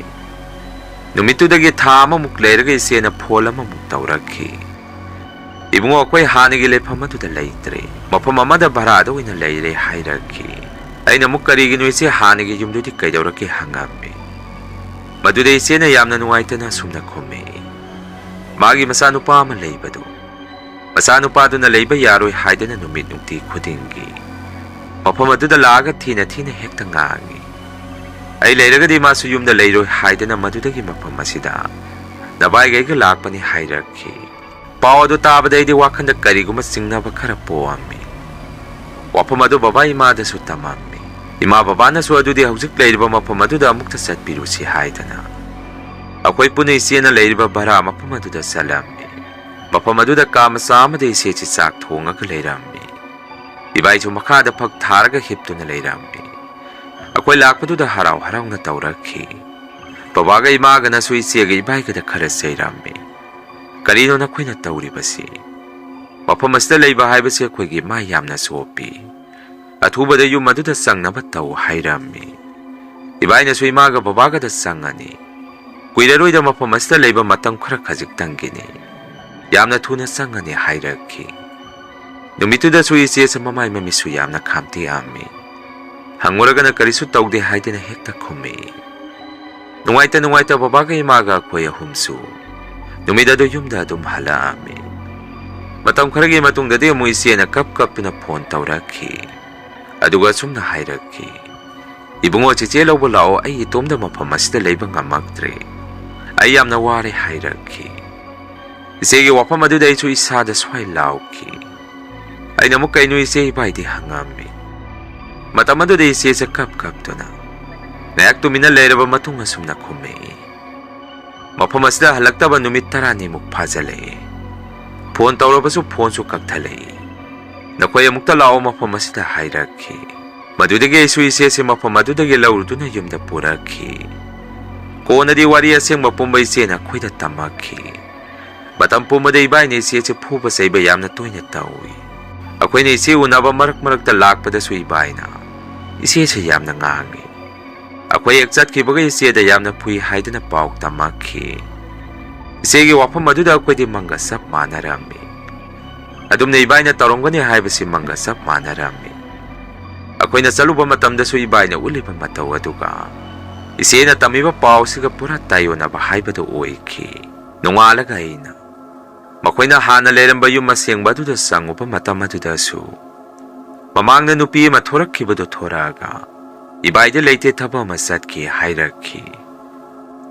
ꯅꯨꯃꯤꯠꯇꯨꯗꯒꯤ ꯊꯥ ꯑꯃꯃꯨꯛ ꯂꯩꯔꯒ ꯏꯆꯦꯅ ꯐꯣꯟ ꯑꯃꯃꯨꯛ ꯇꯧꯔꯛꯈꯤ꯫ "ꯏꯕꯨꯡꯉꯣ, ꯑꯩꯈꯣꯏ ꯍꯥꯟꯅꯒꯤ ꯂꯩꯐꯝ ꯑꯗꯨꯗ ꯂꯩꯇ꯭ꯔꯦ, ꯃꯐꯝ ꯑꯃꯗ ꯚꯔꯥꯗ ꯑꯣꯏꯅ ꯂꯩꯔꯦ" ꯍꯥꯏꯔꯛꯈꯤ꯫ ꯑꯩꯅ ꯑꯃꯨꯛ "ꯀꯔꯤꯒꯤꯅꯣ ꯏꯆꯦ, ꯍꯥꯟꯅꯒꯤ ꯌꯨꯝꯗꯨꯗꯤ ꯀꯩꯗꯧꯔꯛꯀꯦ?" ꯍꯪꯉꯝꯃꯤ꯫ ꯃꯗꯨꯗ ꯏꯆꯦꯅ ꯌꯥꯝꯅ ꯅꯨꯡꯉꯥꯏꯇꯅ ꯑꯁꯨꯝꯅ ꯈꯨꯝꯃꯤ, ꯃꯥꯒꯤ ꯃꯆꯥꯅꯨꯄꯥ ꯑꯃ ꯂꯩꯕꯗꯨ, ꯃꯆꯥꯅꯨꯄꯥꯗꯨꯅ ꯂꯩꯕ ꯌꯥꯔꯣꯏ ꯍꯥꯏꯗꯅ ꯅꯨꯃꯤꯠ ꯅꯨꯡꯇꯤ ꯈꯨꯗꯤꯡꯒꯤ ꯃꯐꯝ ꯑꯗꯨꯗ ꯂꯥꯛꯑꯒ ꯊꯤꯅ ꯊꯤꯅ ꯍꯦꯛꯇ ꯉꯥꯡꯉꯤ꯫ ꯑꯩ ꯂꯩꯔꯒꯗꯤ ꯃꯥꯁꯨ ꯌꯨꯝꯗ ꯂꯩꯔꯣꯏ ꯍꯥꯏꯗꯅ ꯃꯗꯨꯗꯒꯤ ꯃꯐꯝ ꯑꯁꯤꯗ ꯅꯚꯥꯏꯒꯩꯒ ꯂꯥꯛꯄꯅꯤ ꯍꯥꯏꯔꯛꯈꯤ꯫ ꯄꯥꯎ ꯑꯗꯨ ꯇꯥꯕꯗ ꯑꯩꯗꯤ ꯋꯥꯈꯟꯗ ꯀꯔꯤꯒꯨꯝꯕ ꯆꯤꯡꯅꯕ ꯈꯔ ꯄꯣꯛꯑꯝꯃꯤ꯫ ꯋꯥꯐꯝ ꯑꯗꯨ ꯕꯕꯥ ꯏꯃꯥꯗꯁꯨ ꯇꯝꯃꯝꯃꯤ꯫ ꯏꯃꯥ ꯕꯕꯥꯅꯁꯨ ꯑꯗꯨꯗꯤ ꯍꯧꯖꯤꯛ ꯂꯩꯔꯤꯕ ꯃꯐꯝ ꯑꯗꯨꯗ ꯑꯃꯨꯛꯇ ꯆꯠꯄꯤꯔꯨꯁꯤ ꯍꯥꯏꯗꯅ ꯑꯩꯈꯣꯏ ꯄꯨꯟꯅ ꯏꯆꯦꯅ ꯂꯩꯔꯤꯕ ꯚꯔꯥ ꯃꯐꯝ ꯑꯗꯨꯗ ꯆꯠꯂꯝꯃꯤ꯫ ꯃꯐꯝ ꯑꯗꯨꯗ ꯀꯥ ꯃꯆꯥ ꯑꯃꯗ ꯏꯆꯦꯁꯤ ꯆꯥꯛ ꯊꯣꯡꯉꯒ ꯂꯩꯔꯝꯃꯤ꯫ ꯏꯕꯥꯏꯁꯨ ꯃꯈꯥꯗ ꯐꯛ ꯊꯥꯔꯒ ꯍꯤꯞꯇꯨꯅ ꯂꯩꯔꯝꯃꯤ꯫ ꯑꯩꯈꯣꯏ ꯂꯥꯛꯄꯗꯨꯗ ꯍꯔꯥꯎ ꯍꯔꯥꯎꯅ ꯇꯧꯔꯛꯈꯤ꯫ ꯕꯕꯥꯒ ꯏꯃꯥꯒꯅꯁꯨ ꯏꯆꯦꯒ ꯏꯕꯥꯏꯒꯗ ꯈꯔ ꯆꯩꯔꯝꯃꯤ꯫ "ꯀꯔꯤꯅꯣ ꯅꯈꯣꯏꯅ ꯇꯧꯔꯤꯕꯁꯤ? ꯃꯐꯝ ꯑꯁꯤꯗ ꯂꯩꯕ ꯍꯥꯏꯕꯁꯤ ꯑꯩꯈꯣꯏꯒꯤ ꯃꯥꯏ ꯌꯥꯝꯅ ꯆꯣꯞꯄꯤ꯫ ꯑꯊꯨꯕꯗ ꯌꯨꯝ ꯑꯗꯨꯗ ꯆꯪꯅꯕ ꯇꯧ" ꯍꯥꯏꯔꯝꯃꯤ꯫ ꯏꯕꯥꯏꯅꯁꯨ ꯏꯃꯥꯒ ꯕꯕꯥꯒꯗ ꯆꯪꯉꯅꯤ, ꯀꯨꯏꯔꯔꯣꯏꯗ ꯃꯐꯝ ꯑꯁꯤꯗ ꯂꯩꯕ ꯃꯇꯝ ꯈꯔ ꯈꯖꯤꯛꯇꯪꯒꯤꯅꯤ, ꯌꯥꯝꯅ ꯊꯨꯅ ꯆꯪꯉꯅꯤ ꯍꯥꯏꯔꯛꯈꯤ꯫ ꯅꯨꯃꯤꯠꯇꯨꯗꯁꯨ ꯏꯆꯦꯁꯦ ꯃꯃꯥꯏ ꯃꯃꯤꯠꯁꯨ ꯌꯥꯝꯅ ꯈꯥꯝꯇꯦꯛꯑꯝꯃꯤ꯫ ꯍꯪꯉꯨꯔꯒꯅ ꯀꯔꯤꯁꯨ ꯇꯧꯗꯦ ꯍꯥꯏꯗꯅ ꯍꯦꯛꯇ ꯈꯨꯝꯃꯤ꯫ ꯅꯨꯡꯉꯥꯏꯇ ꯅꯨꯡꯉꯥꯏꯇ ꯕꯕꯥꯒ ꯏꯃꯥꯒ ꯑꯩꯈꯣꯏ ꯑꯍꯨꯝꯁꯨ ꯅꯨꯃꯤꯠ ꯑꯗꯨ ꯌꯨꯝꯗ ꯑꯗꯨꯝ ꯍꯜꯂꯛꯑꯝꯃꯤ꯫ ꯃꯇꯝ ꯈꯔꯒꯤ ꯃꯇꯨꯡꯗꯗꯤ ꯑꯃꯨꯛ ꯏꯆꯦꯅ ꯀꯞ ꯀꯞꯇꯨꯅ ꯐꯣꯟ ꯇꯧꯔꯛꯈꯤ꯫ ꯑꯗꯨꯒ ꯑꯁꯨꯝꯅ ꯍꯥꯏꯔꯛꯈꯤ, "ꯏꯕꯨꯡꯉꯣ, ꯆꯦꯆꯦ ꯂꯧꯕ ꯂꯥꯛꯑꯣ, ꯑꯩ ꯏꯇꯣꯝꯗ ꯃꯐꯝ ꯑꯁꯤꯗ ꯂꯩꯕ ꯉꯝꯃꯛꯇ꯭ꯔꯦ꯫ ꯑꯩ ꯌꯥꯝꯅ ꯋꯥꯔꯦ" ꯍꯥꯏꯔꯛꯈꯤ꯫ ꯏꯆꯦꯒꯤ ꯋꯥꯐꯝ ꯑꯗꯨꯗ ꯑꯩꯁꯨ ꯏꯁꯥꯗ ꯁ꯭ꯋꯥꯏ ꯂꯥꯎꯈꯤ꯫ ꯑꯩꯅ ꯑꯃꯨꯛ "ꯀꯩꯅꯣ ꯏꯆꯦ, ꯏꯕꯥꯏꯗꯤ?" ꯍꯪꯉꯝꯃꯤ꯫ ꯃꯇꯝ ꯑꯗꯨꯗ ꯏꯆꯦꯁꯦ ꯀꯞ ꯀꯞꯇꯨꯅ ꯉꯥꯏꯍꯥꯛ ꯇꯨꯃꯤꯟꯅ ꯂꯩꯔꯕ ꯃꯇꯨꯡ ꯑꯁꯨꯝꯅ ꯈꯨꯝꯃꯛꯏ, "ꯃꯐꯝ ꯑꯁꯤꯗ ꯍꯜꯂꯛꯇꯕ ꯅꯨꯃꯤꯠ ꯇꯔꯥꯅꯤꯃꯨꯛ ꯐꯥꯖꯤꯜꯂꯛꯑꯦ꯫ ꯐꯣꯟ ꯇꯧꯔꯕꯁꯨ ꯐꯣꯟꯁꯨ ꯀꯛꯊꯠꯂꯛꯏ꯫ "ꯅꯈꯣꯏ ꯑꯃꯨꯛꯇ ꯂꯥꯛꯑꯣ ꯃꯐꯝ ꯑꯁꯤꯗ" ꯍꯥꯏꯔꯛꯈꯤ꯫ ꯃꯗꯨꯗꯒꯤ ꯑꯩꯁꯨ ꯏꯆꯦꯁꯤ ꯃꯐꯝ ꯑꯗꯨꯗꯒꯤ ꯂꯧꯔꯨꯗꯨꯅ ꯌꯨꯝꯗ ꯄꯨꯔꯛꯈꯤ꯫ ꯀꯣꯟꯅꯗꯤ ꯋꯥꯔꯤ ꯑꯁꯦꯡꯕ ꯄꯨꯝꯕ ꯏꯆꯦꯅ ꯑꯩꯈꯣꯏꯗ ꯇꯝꯃꯛꯈꯤ꯫ ꯃꯇꯝ ꯄꯨꯝꯕꯗ ꯏꯕꯥꯏꯅ ꯏꯆꯦꯁꯤ ꯐꯨꯕ ꯆꯩꯕ ꯌꯥꯝꯅ ꯇꯣꯏꯅ ꯇꯧꯏ꯫ ꯑꯩꯈꯣꯏꯅ ꯏꯆꯦ ꯎꯅꯕ ꯃꯔꯛ ꯃꯔꯛꯇ ꯂꯥꯛꯄꯗꯁꯨ ꯏꯕꯥꯏꯅ ꯏꯆꯦꯁꯤ ꯌꯥꯝꯅ ꯉꯥꯡꯏ꯫ ꯑꯩꯈꯣꯏ ꯍꯦꯛ ꯆꯠꯈꯤꯕꯒ ꯏꯆꯦꯗ ꯌꯥꯝꯅ ꯐꯨꯏ ꯍꯥꯏꯗꯨꯅ ꯄꯥꯎ ꯇꯝꯃꯛꯈꯤ꯫ ꯏꯆꯦꯒꯤ ꯋꯥꯐꯝ ꯑꯗꯨꯗ ꯑꯩꯈꯣꯏꯗꯤ ꯃꯪꯒ ꯆꯞ ꯃꯥꯟꯅꯔꯝꯃꯤ꯫ ꯑꯗꯨꯝꯅ ꯏꯕꯥꯏꯅ ꯇꯧꯔꯝꯒꯅꯤ ꯍꯥꯏꯕꯁꯤ ꯃꯪꯒ ꯆꯞ ꯃꯥꯟꯅꯔꯝꯃꯤ꯫ ꯑꯩꯈꯣꯏꯅ ꯆꯠꯂꯨꯕ ꯃꯇꯝꯗꯁꯨ ꯏꯕꯥꯏꯅ ꯎꯠꯂꯤꯕ ꯃꯇꯧ ꯑꯗꯨꯒ ꯏꯆꯦꯅ ꯇꯝꯃꯤꯕ ꯄꯥꯎꯁꯤꯒ ꯄꯨꯔꯥ ꯇꯥꯏꯌꯣꯟꯅꯕ ꯍꯥꯏꯕꯗꯨ ꯑꯣꯏꯈꯤ꯫ ꯅꯣꯡꯉꯥꯜꯂꯒ ꯑꯩꯅ ꯃꯈꯣꯏꯅ ꯍꯥꯟꯅ ꯂꯩꯔꯝꯕ ꯌꯨꯝ ꯑꯁꯦꯡꯕ ꯑꯗꯨꯗ ꯆꯪꯉꯨꯕ ꯃꯇꯝ ꯑꯗꯨꯗꯁꯨ ꯃꯃꯥꯡꯗ ꯅꯨꯄꯤ ꯑꯃ ꯊꯣꯔꯛꯈꯤꯕꯗꯨ ꯊꯣꯔꯛꯑꯒ "ꯏꯕꯥꯏꯗꯤ ꯂꯩꯇꯦ, ꯊꯕꯛ ꯑꯃ ꯆꯠꯈꯤ" ꯍꯥꯏꯔꯛꯈꯤ꯫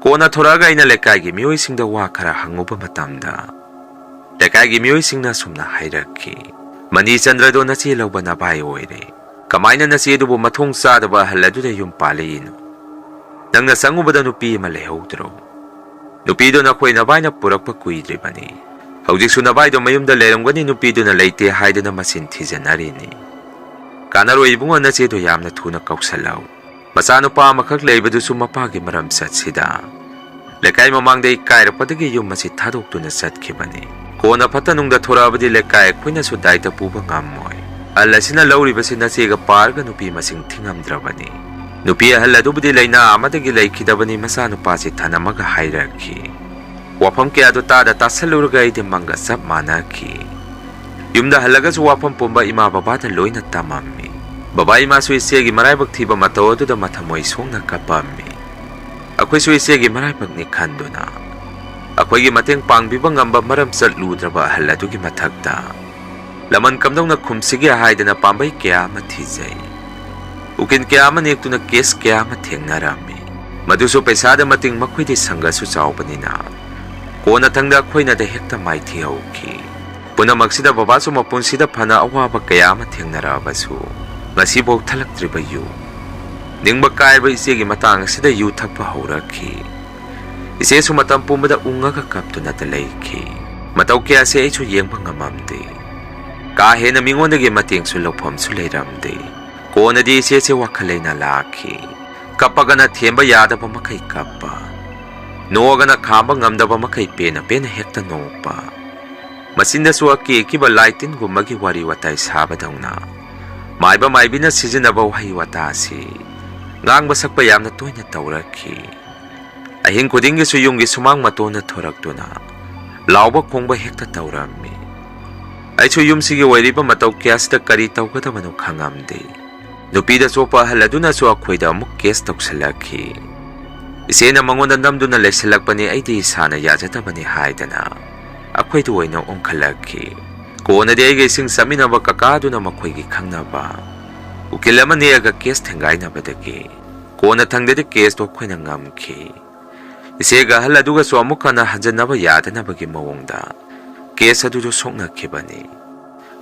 ꯀꯣꯟꯅ ꯊꯣꯔꯛꯑꯒ ꯑꯩꯅ ꯂꯩꯀꯥꯏꯒꯤ ꯃꯤꯑꯣꯏꯁꯤꯡꯗ ꯋꯥ ꯈꯔ ꯍꯪꯉꯨꯕ ꯃꯇꯝꯗ ꯂꯩꯀꯥꯏꯒꯤ ꯃꯤꯑꯣꯏꯁꯤꯡꯅ ꯑꯁꯨꯝꯅ ꯍꯥꯏꯔꯛꯈꯤ, "ꯃꯅꯤ ꯆꯟꯗ꯭ꯔꯗꯣ ꯅꯆꯦ ꯂꯧꯕ ꯅꯚꯥꯏ ꯑꯣꯏꯔꯦ꯫ ꯀꯃꯥꯏꯅ ꯅꯆꯦ ꯑꯗꯨꯕꯨ ꯃꯊꯣꯡ ꯆꯥꯗꯕ ꯑꯍꯜ ꯑꯗꯨꯗ ꯌꯨꯝ ꯄꯥꯜꯂꯛꯏꯅꯣ? ꯅꯪꯅ ꯆꯪꯉꯨꯕꯗ ꯅꯨꯄꯤ ꯑꯃ ꯂꯩꯍꯧꯗ꯭ꯔꯣ? ꯅꯨꯄꯤꯗꯣ ꯅꯈꯣꯏ ꯅꯚꯥꯏꯅ ꯄꯨꯔꯛꯄ ꯀꯨꯏꯗ꯭ꯔꯤꯕꯅꯤ꯫ ꯍꯧꯖꯤꯛꯁꯨ ꯅꯚꯥꯏꯗꯣ ꯃꯌꯨꯝꯗ ꯂꯩꯔꯝꯒꯅꯤ, ꯅꯨꯄꯤꯗꯨꯅ ꯂꯩꯇꯦ ꯍꯥꯏꯗꯨꯅ ꯃꯆꯤꯟ ꯊꯤꯖꯟꯅꯔꯤꯅꯤ꯫ ꯀꯥꯟꯅꯔꯣꯏ ꯏꯕꯨꯡꯉꯣ, ꯅꯆꯦꯗꯣ ꯌꯥꯝꯅ ꯊꯨꯅ ꯀꯧꯁꯜꯂꯛꯎ꯫ ꯃꯆꯥꯅꯨꯄꯥ ꯑꯃꯈꯛ ꯂꯩꯕꯗꯨꯁꯨ ꯃꯄꯥꯒꯤ ꯃꯔꯝ ꯆꯠꯁꯤꯗ ꯂꯩꯀꯥꯏ ꯃꯃꯥꯡꯗ ꯏꯀꯥꯏꯔꯛꯄꯗꯒꯤ ꯌꯨꯝ ꯑꯁꯤ ꯊꯥꯗꯣꯛꯇꯨꯅ ꯆꯠꯈꯤꯕꯅꯤ꯫ ꯀꯣꯟꯅ ꯐꯠꯇ ꯅꯨꯡꯗ ꯊꯣꯔꯛꯑꯕꯗꯤ ꯂꯩꯀꯥꯏ ꯑꯩꯈꯣꯏꯅꯁꯨ ꯗꯥꯏꯇ ꯄꯨꯕ ꯉꯝꯃꯣꯏ꯫ ꯑꯍꯜ ꯑꯁꯤꯅ ꯂꯧꯔꯤꯕꯁꯤ ꯅꯆꯦꯒ ꯄꯥꯔꯒ ꯅꯨꯄꯤ ꯃꯁꯤꯡ ꯊꯤꯉꯝꯗ꯭ꯔꯕꯅꯤ꯫ ꯅꯨꯄꯤ ꯑꯍꯜ ꯑꯗꯨꯕꯨꯗꯤ ꯂꯥꯏꯅꯥ ꯑꯃꯗꯒꯤ ꯂꯩꯈꯤꯗꯕꯅꯤ, ꯃꯆꯥꯅꯨꯄꯥꯁꯤ ꯊꯅꯝꯃꯒ ꯍꯥꯏꯔꯛꯈꯤ꯫ ꯋꯥꯐꯝ ꯀꯌꯥꯗꯨ ꯇꯥꯗ ꯇꯥꯁꯜꯂꯨꯔꯒ ꯑꯩꯗꯤ ꯃꯪꯒ ꯆꯞ ꯃꯥꯟꯅꯈꯤ꯫ ꯌꯨꯝꯗ ꯍꯜꯂꯒꯁꯨ ꯋꯥꯐꯝ ꯄꯨꯝꯕ ꯏꯃꯥ ꯕꯕꯥꯗ ꯂꯣꯏꯅ ꯇꯝꯃꯝꯃꯤ꯫ ꯕꯕꯥ ꯏꯃꯥꯁꯨ ꯏꯆꯦꯒꯤ ꯃꯔꯥꯏꯕꯛ ꯊꯤꯕ ꯃꯇꯧ ꯑꯗꯨꯗ ꯃꯊꯃꯣꯏ ꯁꯣꯛꯅ ꯀꯞꯄꯝꯃꯤ꯫ ꯑꯩꯈꯣꯏꯁꯨ ꯏꯆꯦꯒꯤ ꯃꯔꯥꯏꯕꯛꯅꯤ ꯈꯟꯗꯨꯅ ꯑꯩꯈꯣꯏꯒꯤ ꯃꯇꯦꯡ ꯄꯥꯡꯕꯤꯕ ꯉꯝꯕ ꯃꯔꯝ ꯆꯠꯂꯨꯗ꯭ꯔꯕ ꯑꯍꯜ ꯑꯗꯨꯒꯤ ꯃꯊꯛꯇ ꯂꯃꯟ ꯀꯝꯗꯧꯅ ꯈꯨꯝꯁꯤꯒꯦ ꯍꯥꯏꯗꯅ ꯄꯥꯝꯕꯩ ꯀꯌꯥ ꯑꯃ ꯊꯤꯖꯩ꯫ ꯎꯀꯤꯜ ꯀꯌꯥ ꯑꯃ ꯅꯦꯛꯇꯨꯅ ꯀꯦꯁ ꯀꯌꯥ ꯑꯃ ꯊꯦꯡꯅꯔꯝꯃꯤ꯫ ꯃꯗꯨꯁꯨ ꯄꯩꯁꯥꯗ ꯃꯇꯤꯡ ꯃꯈꯣꯏꯗꯤ ꯁꯪꯒꯁꯨ ꯆꯥꯎꯕꯅꯤꯅ ꯀꯣꯟꯅꯊꯪꯗ ꯑꯩꯈꯣꯏꯅꯗ ꯍꯦꯛꯇ ꯃꯥꯏꯊꯤꯍꯧꯈꯤ꯫ ꯄꯨꯝꯅꯃꯛꯁꯤꯗ ꯕꯕꯥꯁꯨ ꯃꯄꯨꯟꯁꯤꯗ ꯐꯅ ꯑꯋꯥꯕ ꯀꯌꯥ ꯑꯃ ꯊꯦꯡꯅꯔꯛꯑꯕꯁꯨ ꯉꯁꯤꯐꯥꯎ ꯊꯛꯂꯛꯇ꯭ꯔꯤꯕ ꯌꯨ꯫ ꯅꯤꯡꯕ ꯀꯥꯏꯔꯕ ꯏꯆꯦꯒꯤ ꯃꯇꯥꯡ ꯑꯁꯤꯗ ꯌꯨ ꯊꯛꯄ ꯍꯧꯔꯛꯈꯤ꯫ ꯏꯆꯦꯁꯨ ꯃꯇꯝ ꯄꯨꯝꯕꯗ ꯎꯪꯉꯒ ꯀꯞꯇꯨꯅꯇ ꯂꯩꯈꯤ꯫ ꯃꯇꯧ ꯀꯌꯥꯁꯦ ꯑꯩꯁꯨ ꯌꯦꯡꯕ ꯉꯝꯃꯝꯗꯦ꯫ ꯀꯥ ꯍꯦꯟꯅ ꯃꯤꯉꯣꯟꯗꯒꯤ ꯃꯇꯦꯡꯁꯨ ꯂꯧꯐꯝꯁꯨ ꯂꯩꯔꯝꯗꯦ꯫ ꯀꯣꯟꯅꯗꯤ ꯏꯆꯦꯁꯦ ꯋꯥꯈꯜ ꯂꯩꯅꯥ ꯂꯥꯛꯈꯤ꯫ ꯀꯞꯄꯒꯅ ꯊꯦꯝꯕ ꯌꯥꯗꯕ ꯃꯈꯩ ꯀꯞꯄ, ꯅꯣꯛꯑꯒꯅ ꯈꯥꯝꯕ ꯉꯝꯗꯕ ꯃꯈꯩ ꯄꯦꯟꯅ ꯄꯦꯟꯅ ꯍꯦꯛꯇ ꯅꯣꯛꯄ꯫ ꯃꯆꯤꯟꯗꯁꯨ ꯑꯀꯤ ꯑꯀꯤꯕ ꯂꯥꯏ ꯇꯤꯟꯒꯨꯝꯕꯒꯤ ꯋꯥꯔꯤ ꯋꯥꯇꯥꯏ ꯁꯥꯕꯗꯧꯅ ꯃꯥꯏꯕ ꯃꯥꯏꯕꯤꯅ ꯁꯤꯖꯤꯟꯅꯕ ꯋꯥꯍꯩ ꯋꯥꯇꯥꯁꯤ ꯉꯥꯡꯕ ꯁꯛꯄ ꯌꯥꯝꯅ ꯇꯣꯏꯅ ꯇꯧꯔꯛꯈꯤ꯫ ꯑꯍꯤꯡ ꯈꯨꯗꯤꯡꯒꯤꯁꯨ ꯌꯨꯝꯒꯤ ꯁꯨꯃꯥꯡ ꯃꯇꯣꯟꯗ ꯊꯣꯔꯛꯇꯨꯅ ꯂꯥꯎꯕ ꯈꯣꯡꯕ ꯍꯦꯛꯇ ꯇꯧꯔꯝꯃꯤ꯫ ꯑꯩꯁꯨ ꯌꯨꯝꯁꯤꯒꯤ ꯑꯣꯏꯔꯤꯕ ꯃꯇꯧ ꯀꯌꯥꯁꯤꯗ ꯀꯔꯤ ꯇꯧꯒꯗꯕꯅꯣ ꯈꯪꯉꯝꯗꯦ꯫ ꯅꯨꯄꯤꯗ ꯆꯣꯞꯄ ꯑꯍꯜ ꯑꯗꯨꯅꯁꯨ ꯑꯩꯈꯣꯏꯗ ꯑꯃꯨꯛ ꯀꯦꯁ ꯇꯧꯁꯤꯜꯂꯛꯈꯤ꯫ ꯏꯆꯦꯅ ꯃꯉꯣꯟꯗ ꯅꯝꯗꯨꯅ ꯂꯩꯁꯤꯜꯂꯛꯄꯅꯤ, ꯑꯩꯗꯤ ꯏꯁꯥꯅ ꯌꯥꯖꯗꯕꯅꯤ ꯍꯥꯏꯗꯅ ꯑꯩꯈꯣꯏꯗ ꯑꯣꯏꯅ ꯑꯣꯟꯈꯠꯂꯛꯈꯤ꯫ ꯀꯣꯟꯅꯗꯤ ꯑꯩꯒ ꯏꯁꯤꯡ ꯆꯠꯃꯤꯟꯅꯕ ꯀꯀꯥꯗꯨꯅ ꯃꯈꯣꯏꯒꯤ ꯈꯪꯅꯕ ꯎꯀꯤꯜ ꯑꯃ ꯅꯦꯛꯑꯒ ꯀꯦꯁ ꯊꯦꯡꯒꯥꯏꯅꯕꯗꯒꯤ ꯀꯣꯟꯅꯊꯪꯗꯗꯤ ꯀꯦꯁꯇꯣ ꯑꯩꯈꯣꯏꯅ ꯉꯝꯈꯤ꯫ ꯏꯆꯦꯒ ꯑꯍꯜ ꯑꯗꯨꯒꯁꯨ ꯑꯃꯨꯛ ꯍꯟꯅ ꯍꯟꯖꯟꯅꯕ ꯌꯥꯗꯅꯕꯒꯤ ꯃꯑꯣꯡꯗ ꯀꯦꯁ ꯑꯗꯨꯁꯨ ꯁꯣꯛꯅꯈꯤꯕꯅꯤ꯫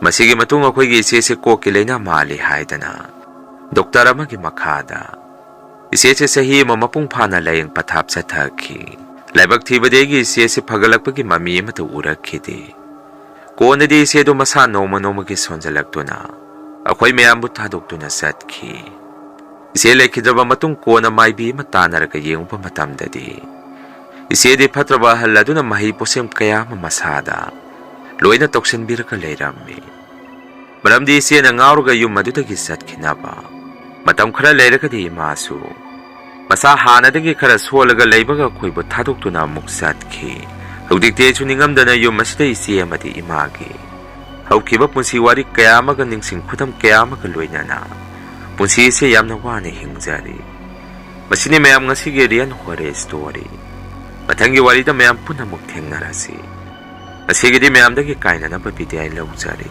ꯃꯁꯤꯒꯤ ꯃꯇꯨꯡ ꯑꯩꯈꯣꯏꯒꯤ ꯏꯆꯦꯁꯦ ꯀꯣꯛꯀꯤ ꯂꯥꯏꯅꯥ ꯃꯥꯜꯂꯤ ꯍꯥꯏꯗꯅ ꯗꯣꯛꯇꯔ ꯑꯃꯒꯤ ꯃꯈꯥꯗ ꯏꯆꯦꯁꯦ ꯆꯍꯤ ꯑꯃ ꯃꯄꯨꯡ ꯐꯥꯅ ꯂꯥꯏꯌꯦꯡ ꯄꯊꯥꯞ ꯆꯠꯊꯈꯤ꯫ ꯂꯥꯏꯕꯛ ꯊꯤꯕꯗꯤ ꯑꯩꯒꯤ ꯏꯆꯦꯁꯦ ꯐꯒꯠꯂꯛꯄꯒꯤ ꯃꯃꯤ ꯑꯃꯠꯇ ꯎꯔꯛꯈꯤꯗꯦ꯫ ꯀꯣꯟꯅꯗꯤ ꯏꯆꯦꯗꯨ ꯃꯁꯥ ꯅꯣꯡꯃ ꯅꯣꯡꯃꯒꯤ ꯁꯣꯟꯖꯜꯂꯛꯇꯨꯅ ꯑꯩꯈꯣꯏ ꯃꯌꯥꯝꯕꯨ ꯊꯥꯗꯣꯛꯇꯨꯅ ꯆꯠꯈꯤ꯫ ꯏꯆꯦ ꯂꯩꯈꯤꯗ꯭ꯔꯕ ꯃꯇꯨꯡ ꯀꯣꯟꯅ ꯃꯥꯏꯕꯤ ꯑꯃ ꯇꯥꯟꯅꯔꯒ ꯌꯦꯡꯉꯨꯕ ꯃꯇꯝꯗꯗꯤ ꯏꯆꯦꯗꯤ ꯐꯠꯇ꯭ꯔꯕ ꯑꯍꯜ ꯑꯗꯨꯅ ꯃꯍꯩ ꯄꯣꯠꯁꯦꯝ ꯀꯌꯥ ꯑꯃ ꯃꯁꯥꯗ ꯂꯣꯏꯅ ꯇꯧꯁꯤꯟꯕꯤꯔꯒ ꯂꯩꯔꯝꯃꯤ꯫ ꯃꯔꯝꯗꯤ ꯏꯆꯦꯅ ꯉꯥꯎꯔꯒ ꯌꯨꯝ ꯑꯗꯨꯗꯒꯤ ꯆꯠꯈꯤꯅꯕ ꯃꯇꯝ ꯈꯔ ꯂꯩꯔꯒꯗꯤ ꯏꯃꯥꯁꯨ ꯃꯆꯥ ꯍꯥꯟꯅꯗꯒꯤ ꯈꯔ ꯁꯣꯜꯂꯒ ꯂꯩꯕꯒ ꯑꯩꯈꯣꯏꯕꯨ ꯊꯥꯗꯣꯛꯇꯨꯅ ꯑꯃꯨꯛ ꯆꯠꯈꯤ꯫ ꯍꯧꯖꯤꯛꯇꯤ ꯑꯩꯁꯨ ꯅꯤꯡꯉꯝꯗꯅ ꯌꯨꯝ ꯑꯁꯤꯗ ꯏꯆꯦ ꯑꯃꯗꯤ ꯏꯃꯥꯒꯤ ꯍꯧꯈꯤꯕ ꯄꯨꯟꯁꯤ ꯋꯥꯔꯤ ꯀꯌꯥ ꯑꯃꯒ ꯅꯤꯡꯁꯤꯡ ꯈꯨꯗꯝ ꯀꯌꯥ ꯑꯃꯒ ꯂꯣꯏꯅꯅ ꯄꯨꯟꯁꯤ ꯑꯁꯤ ꯌꯥꯝꯅ ꯋꯥꯅ ꯍꯤꯡꯖꯔꯤ꯫ ꯃꯁꯤꯅꯤ ꯃꯌꯥꯝ ꯉꯁꯤꯒꯤ ꯔꯤꯌꯦꯜ ꯍꯣꯔꯔ ꯁ꯭ꯇꯣꯔꯤ꯫ ꯃꯊꯪꯒꯤ ꯋꯥꯔꯤꯗ ꯃꯌꯥꯝ ꯄꯨꯟꯅ ꯑꯃꯨꯛ ꯊꯦꯡꯅꯔꯁꯤ꯫ ꯉꯁꯤꯒꯤꯗꯤ ꯃꯌꯥꯝꯗꯒꯤ ꯀꯥꯏꯅꯅꯕ ꯕꯤꯗꯥꯏ ꯂꯧꯖꯔꯤ꯫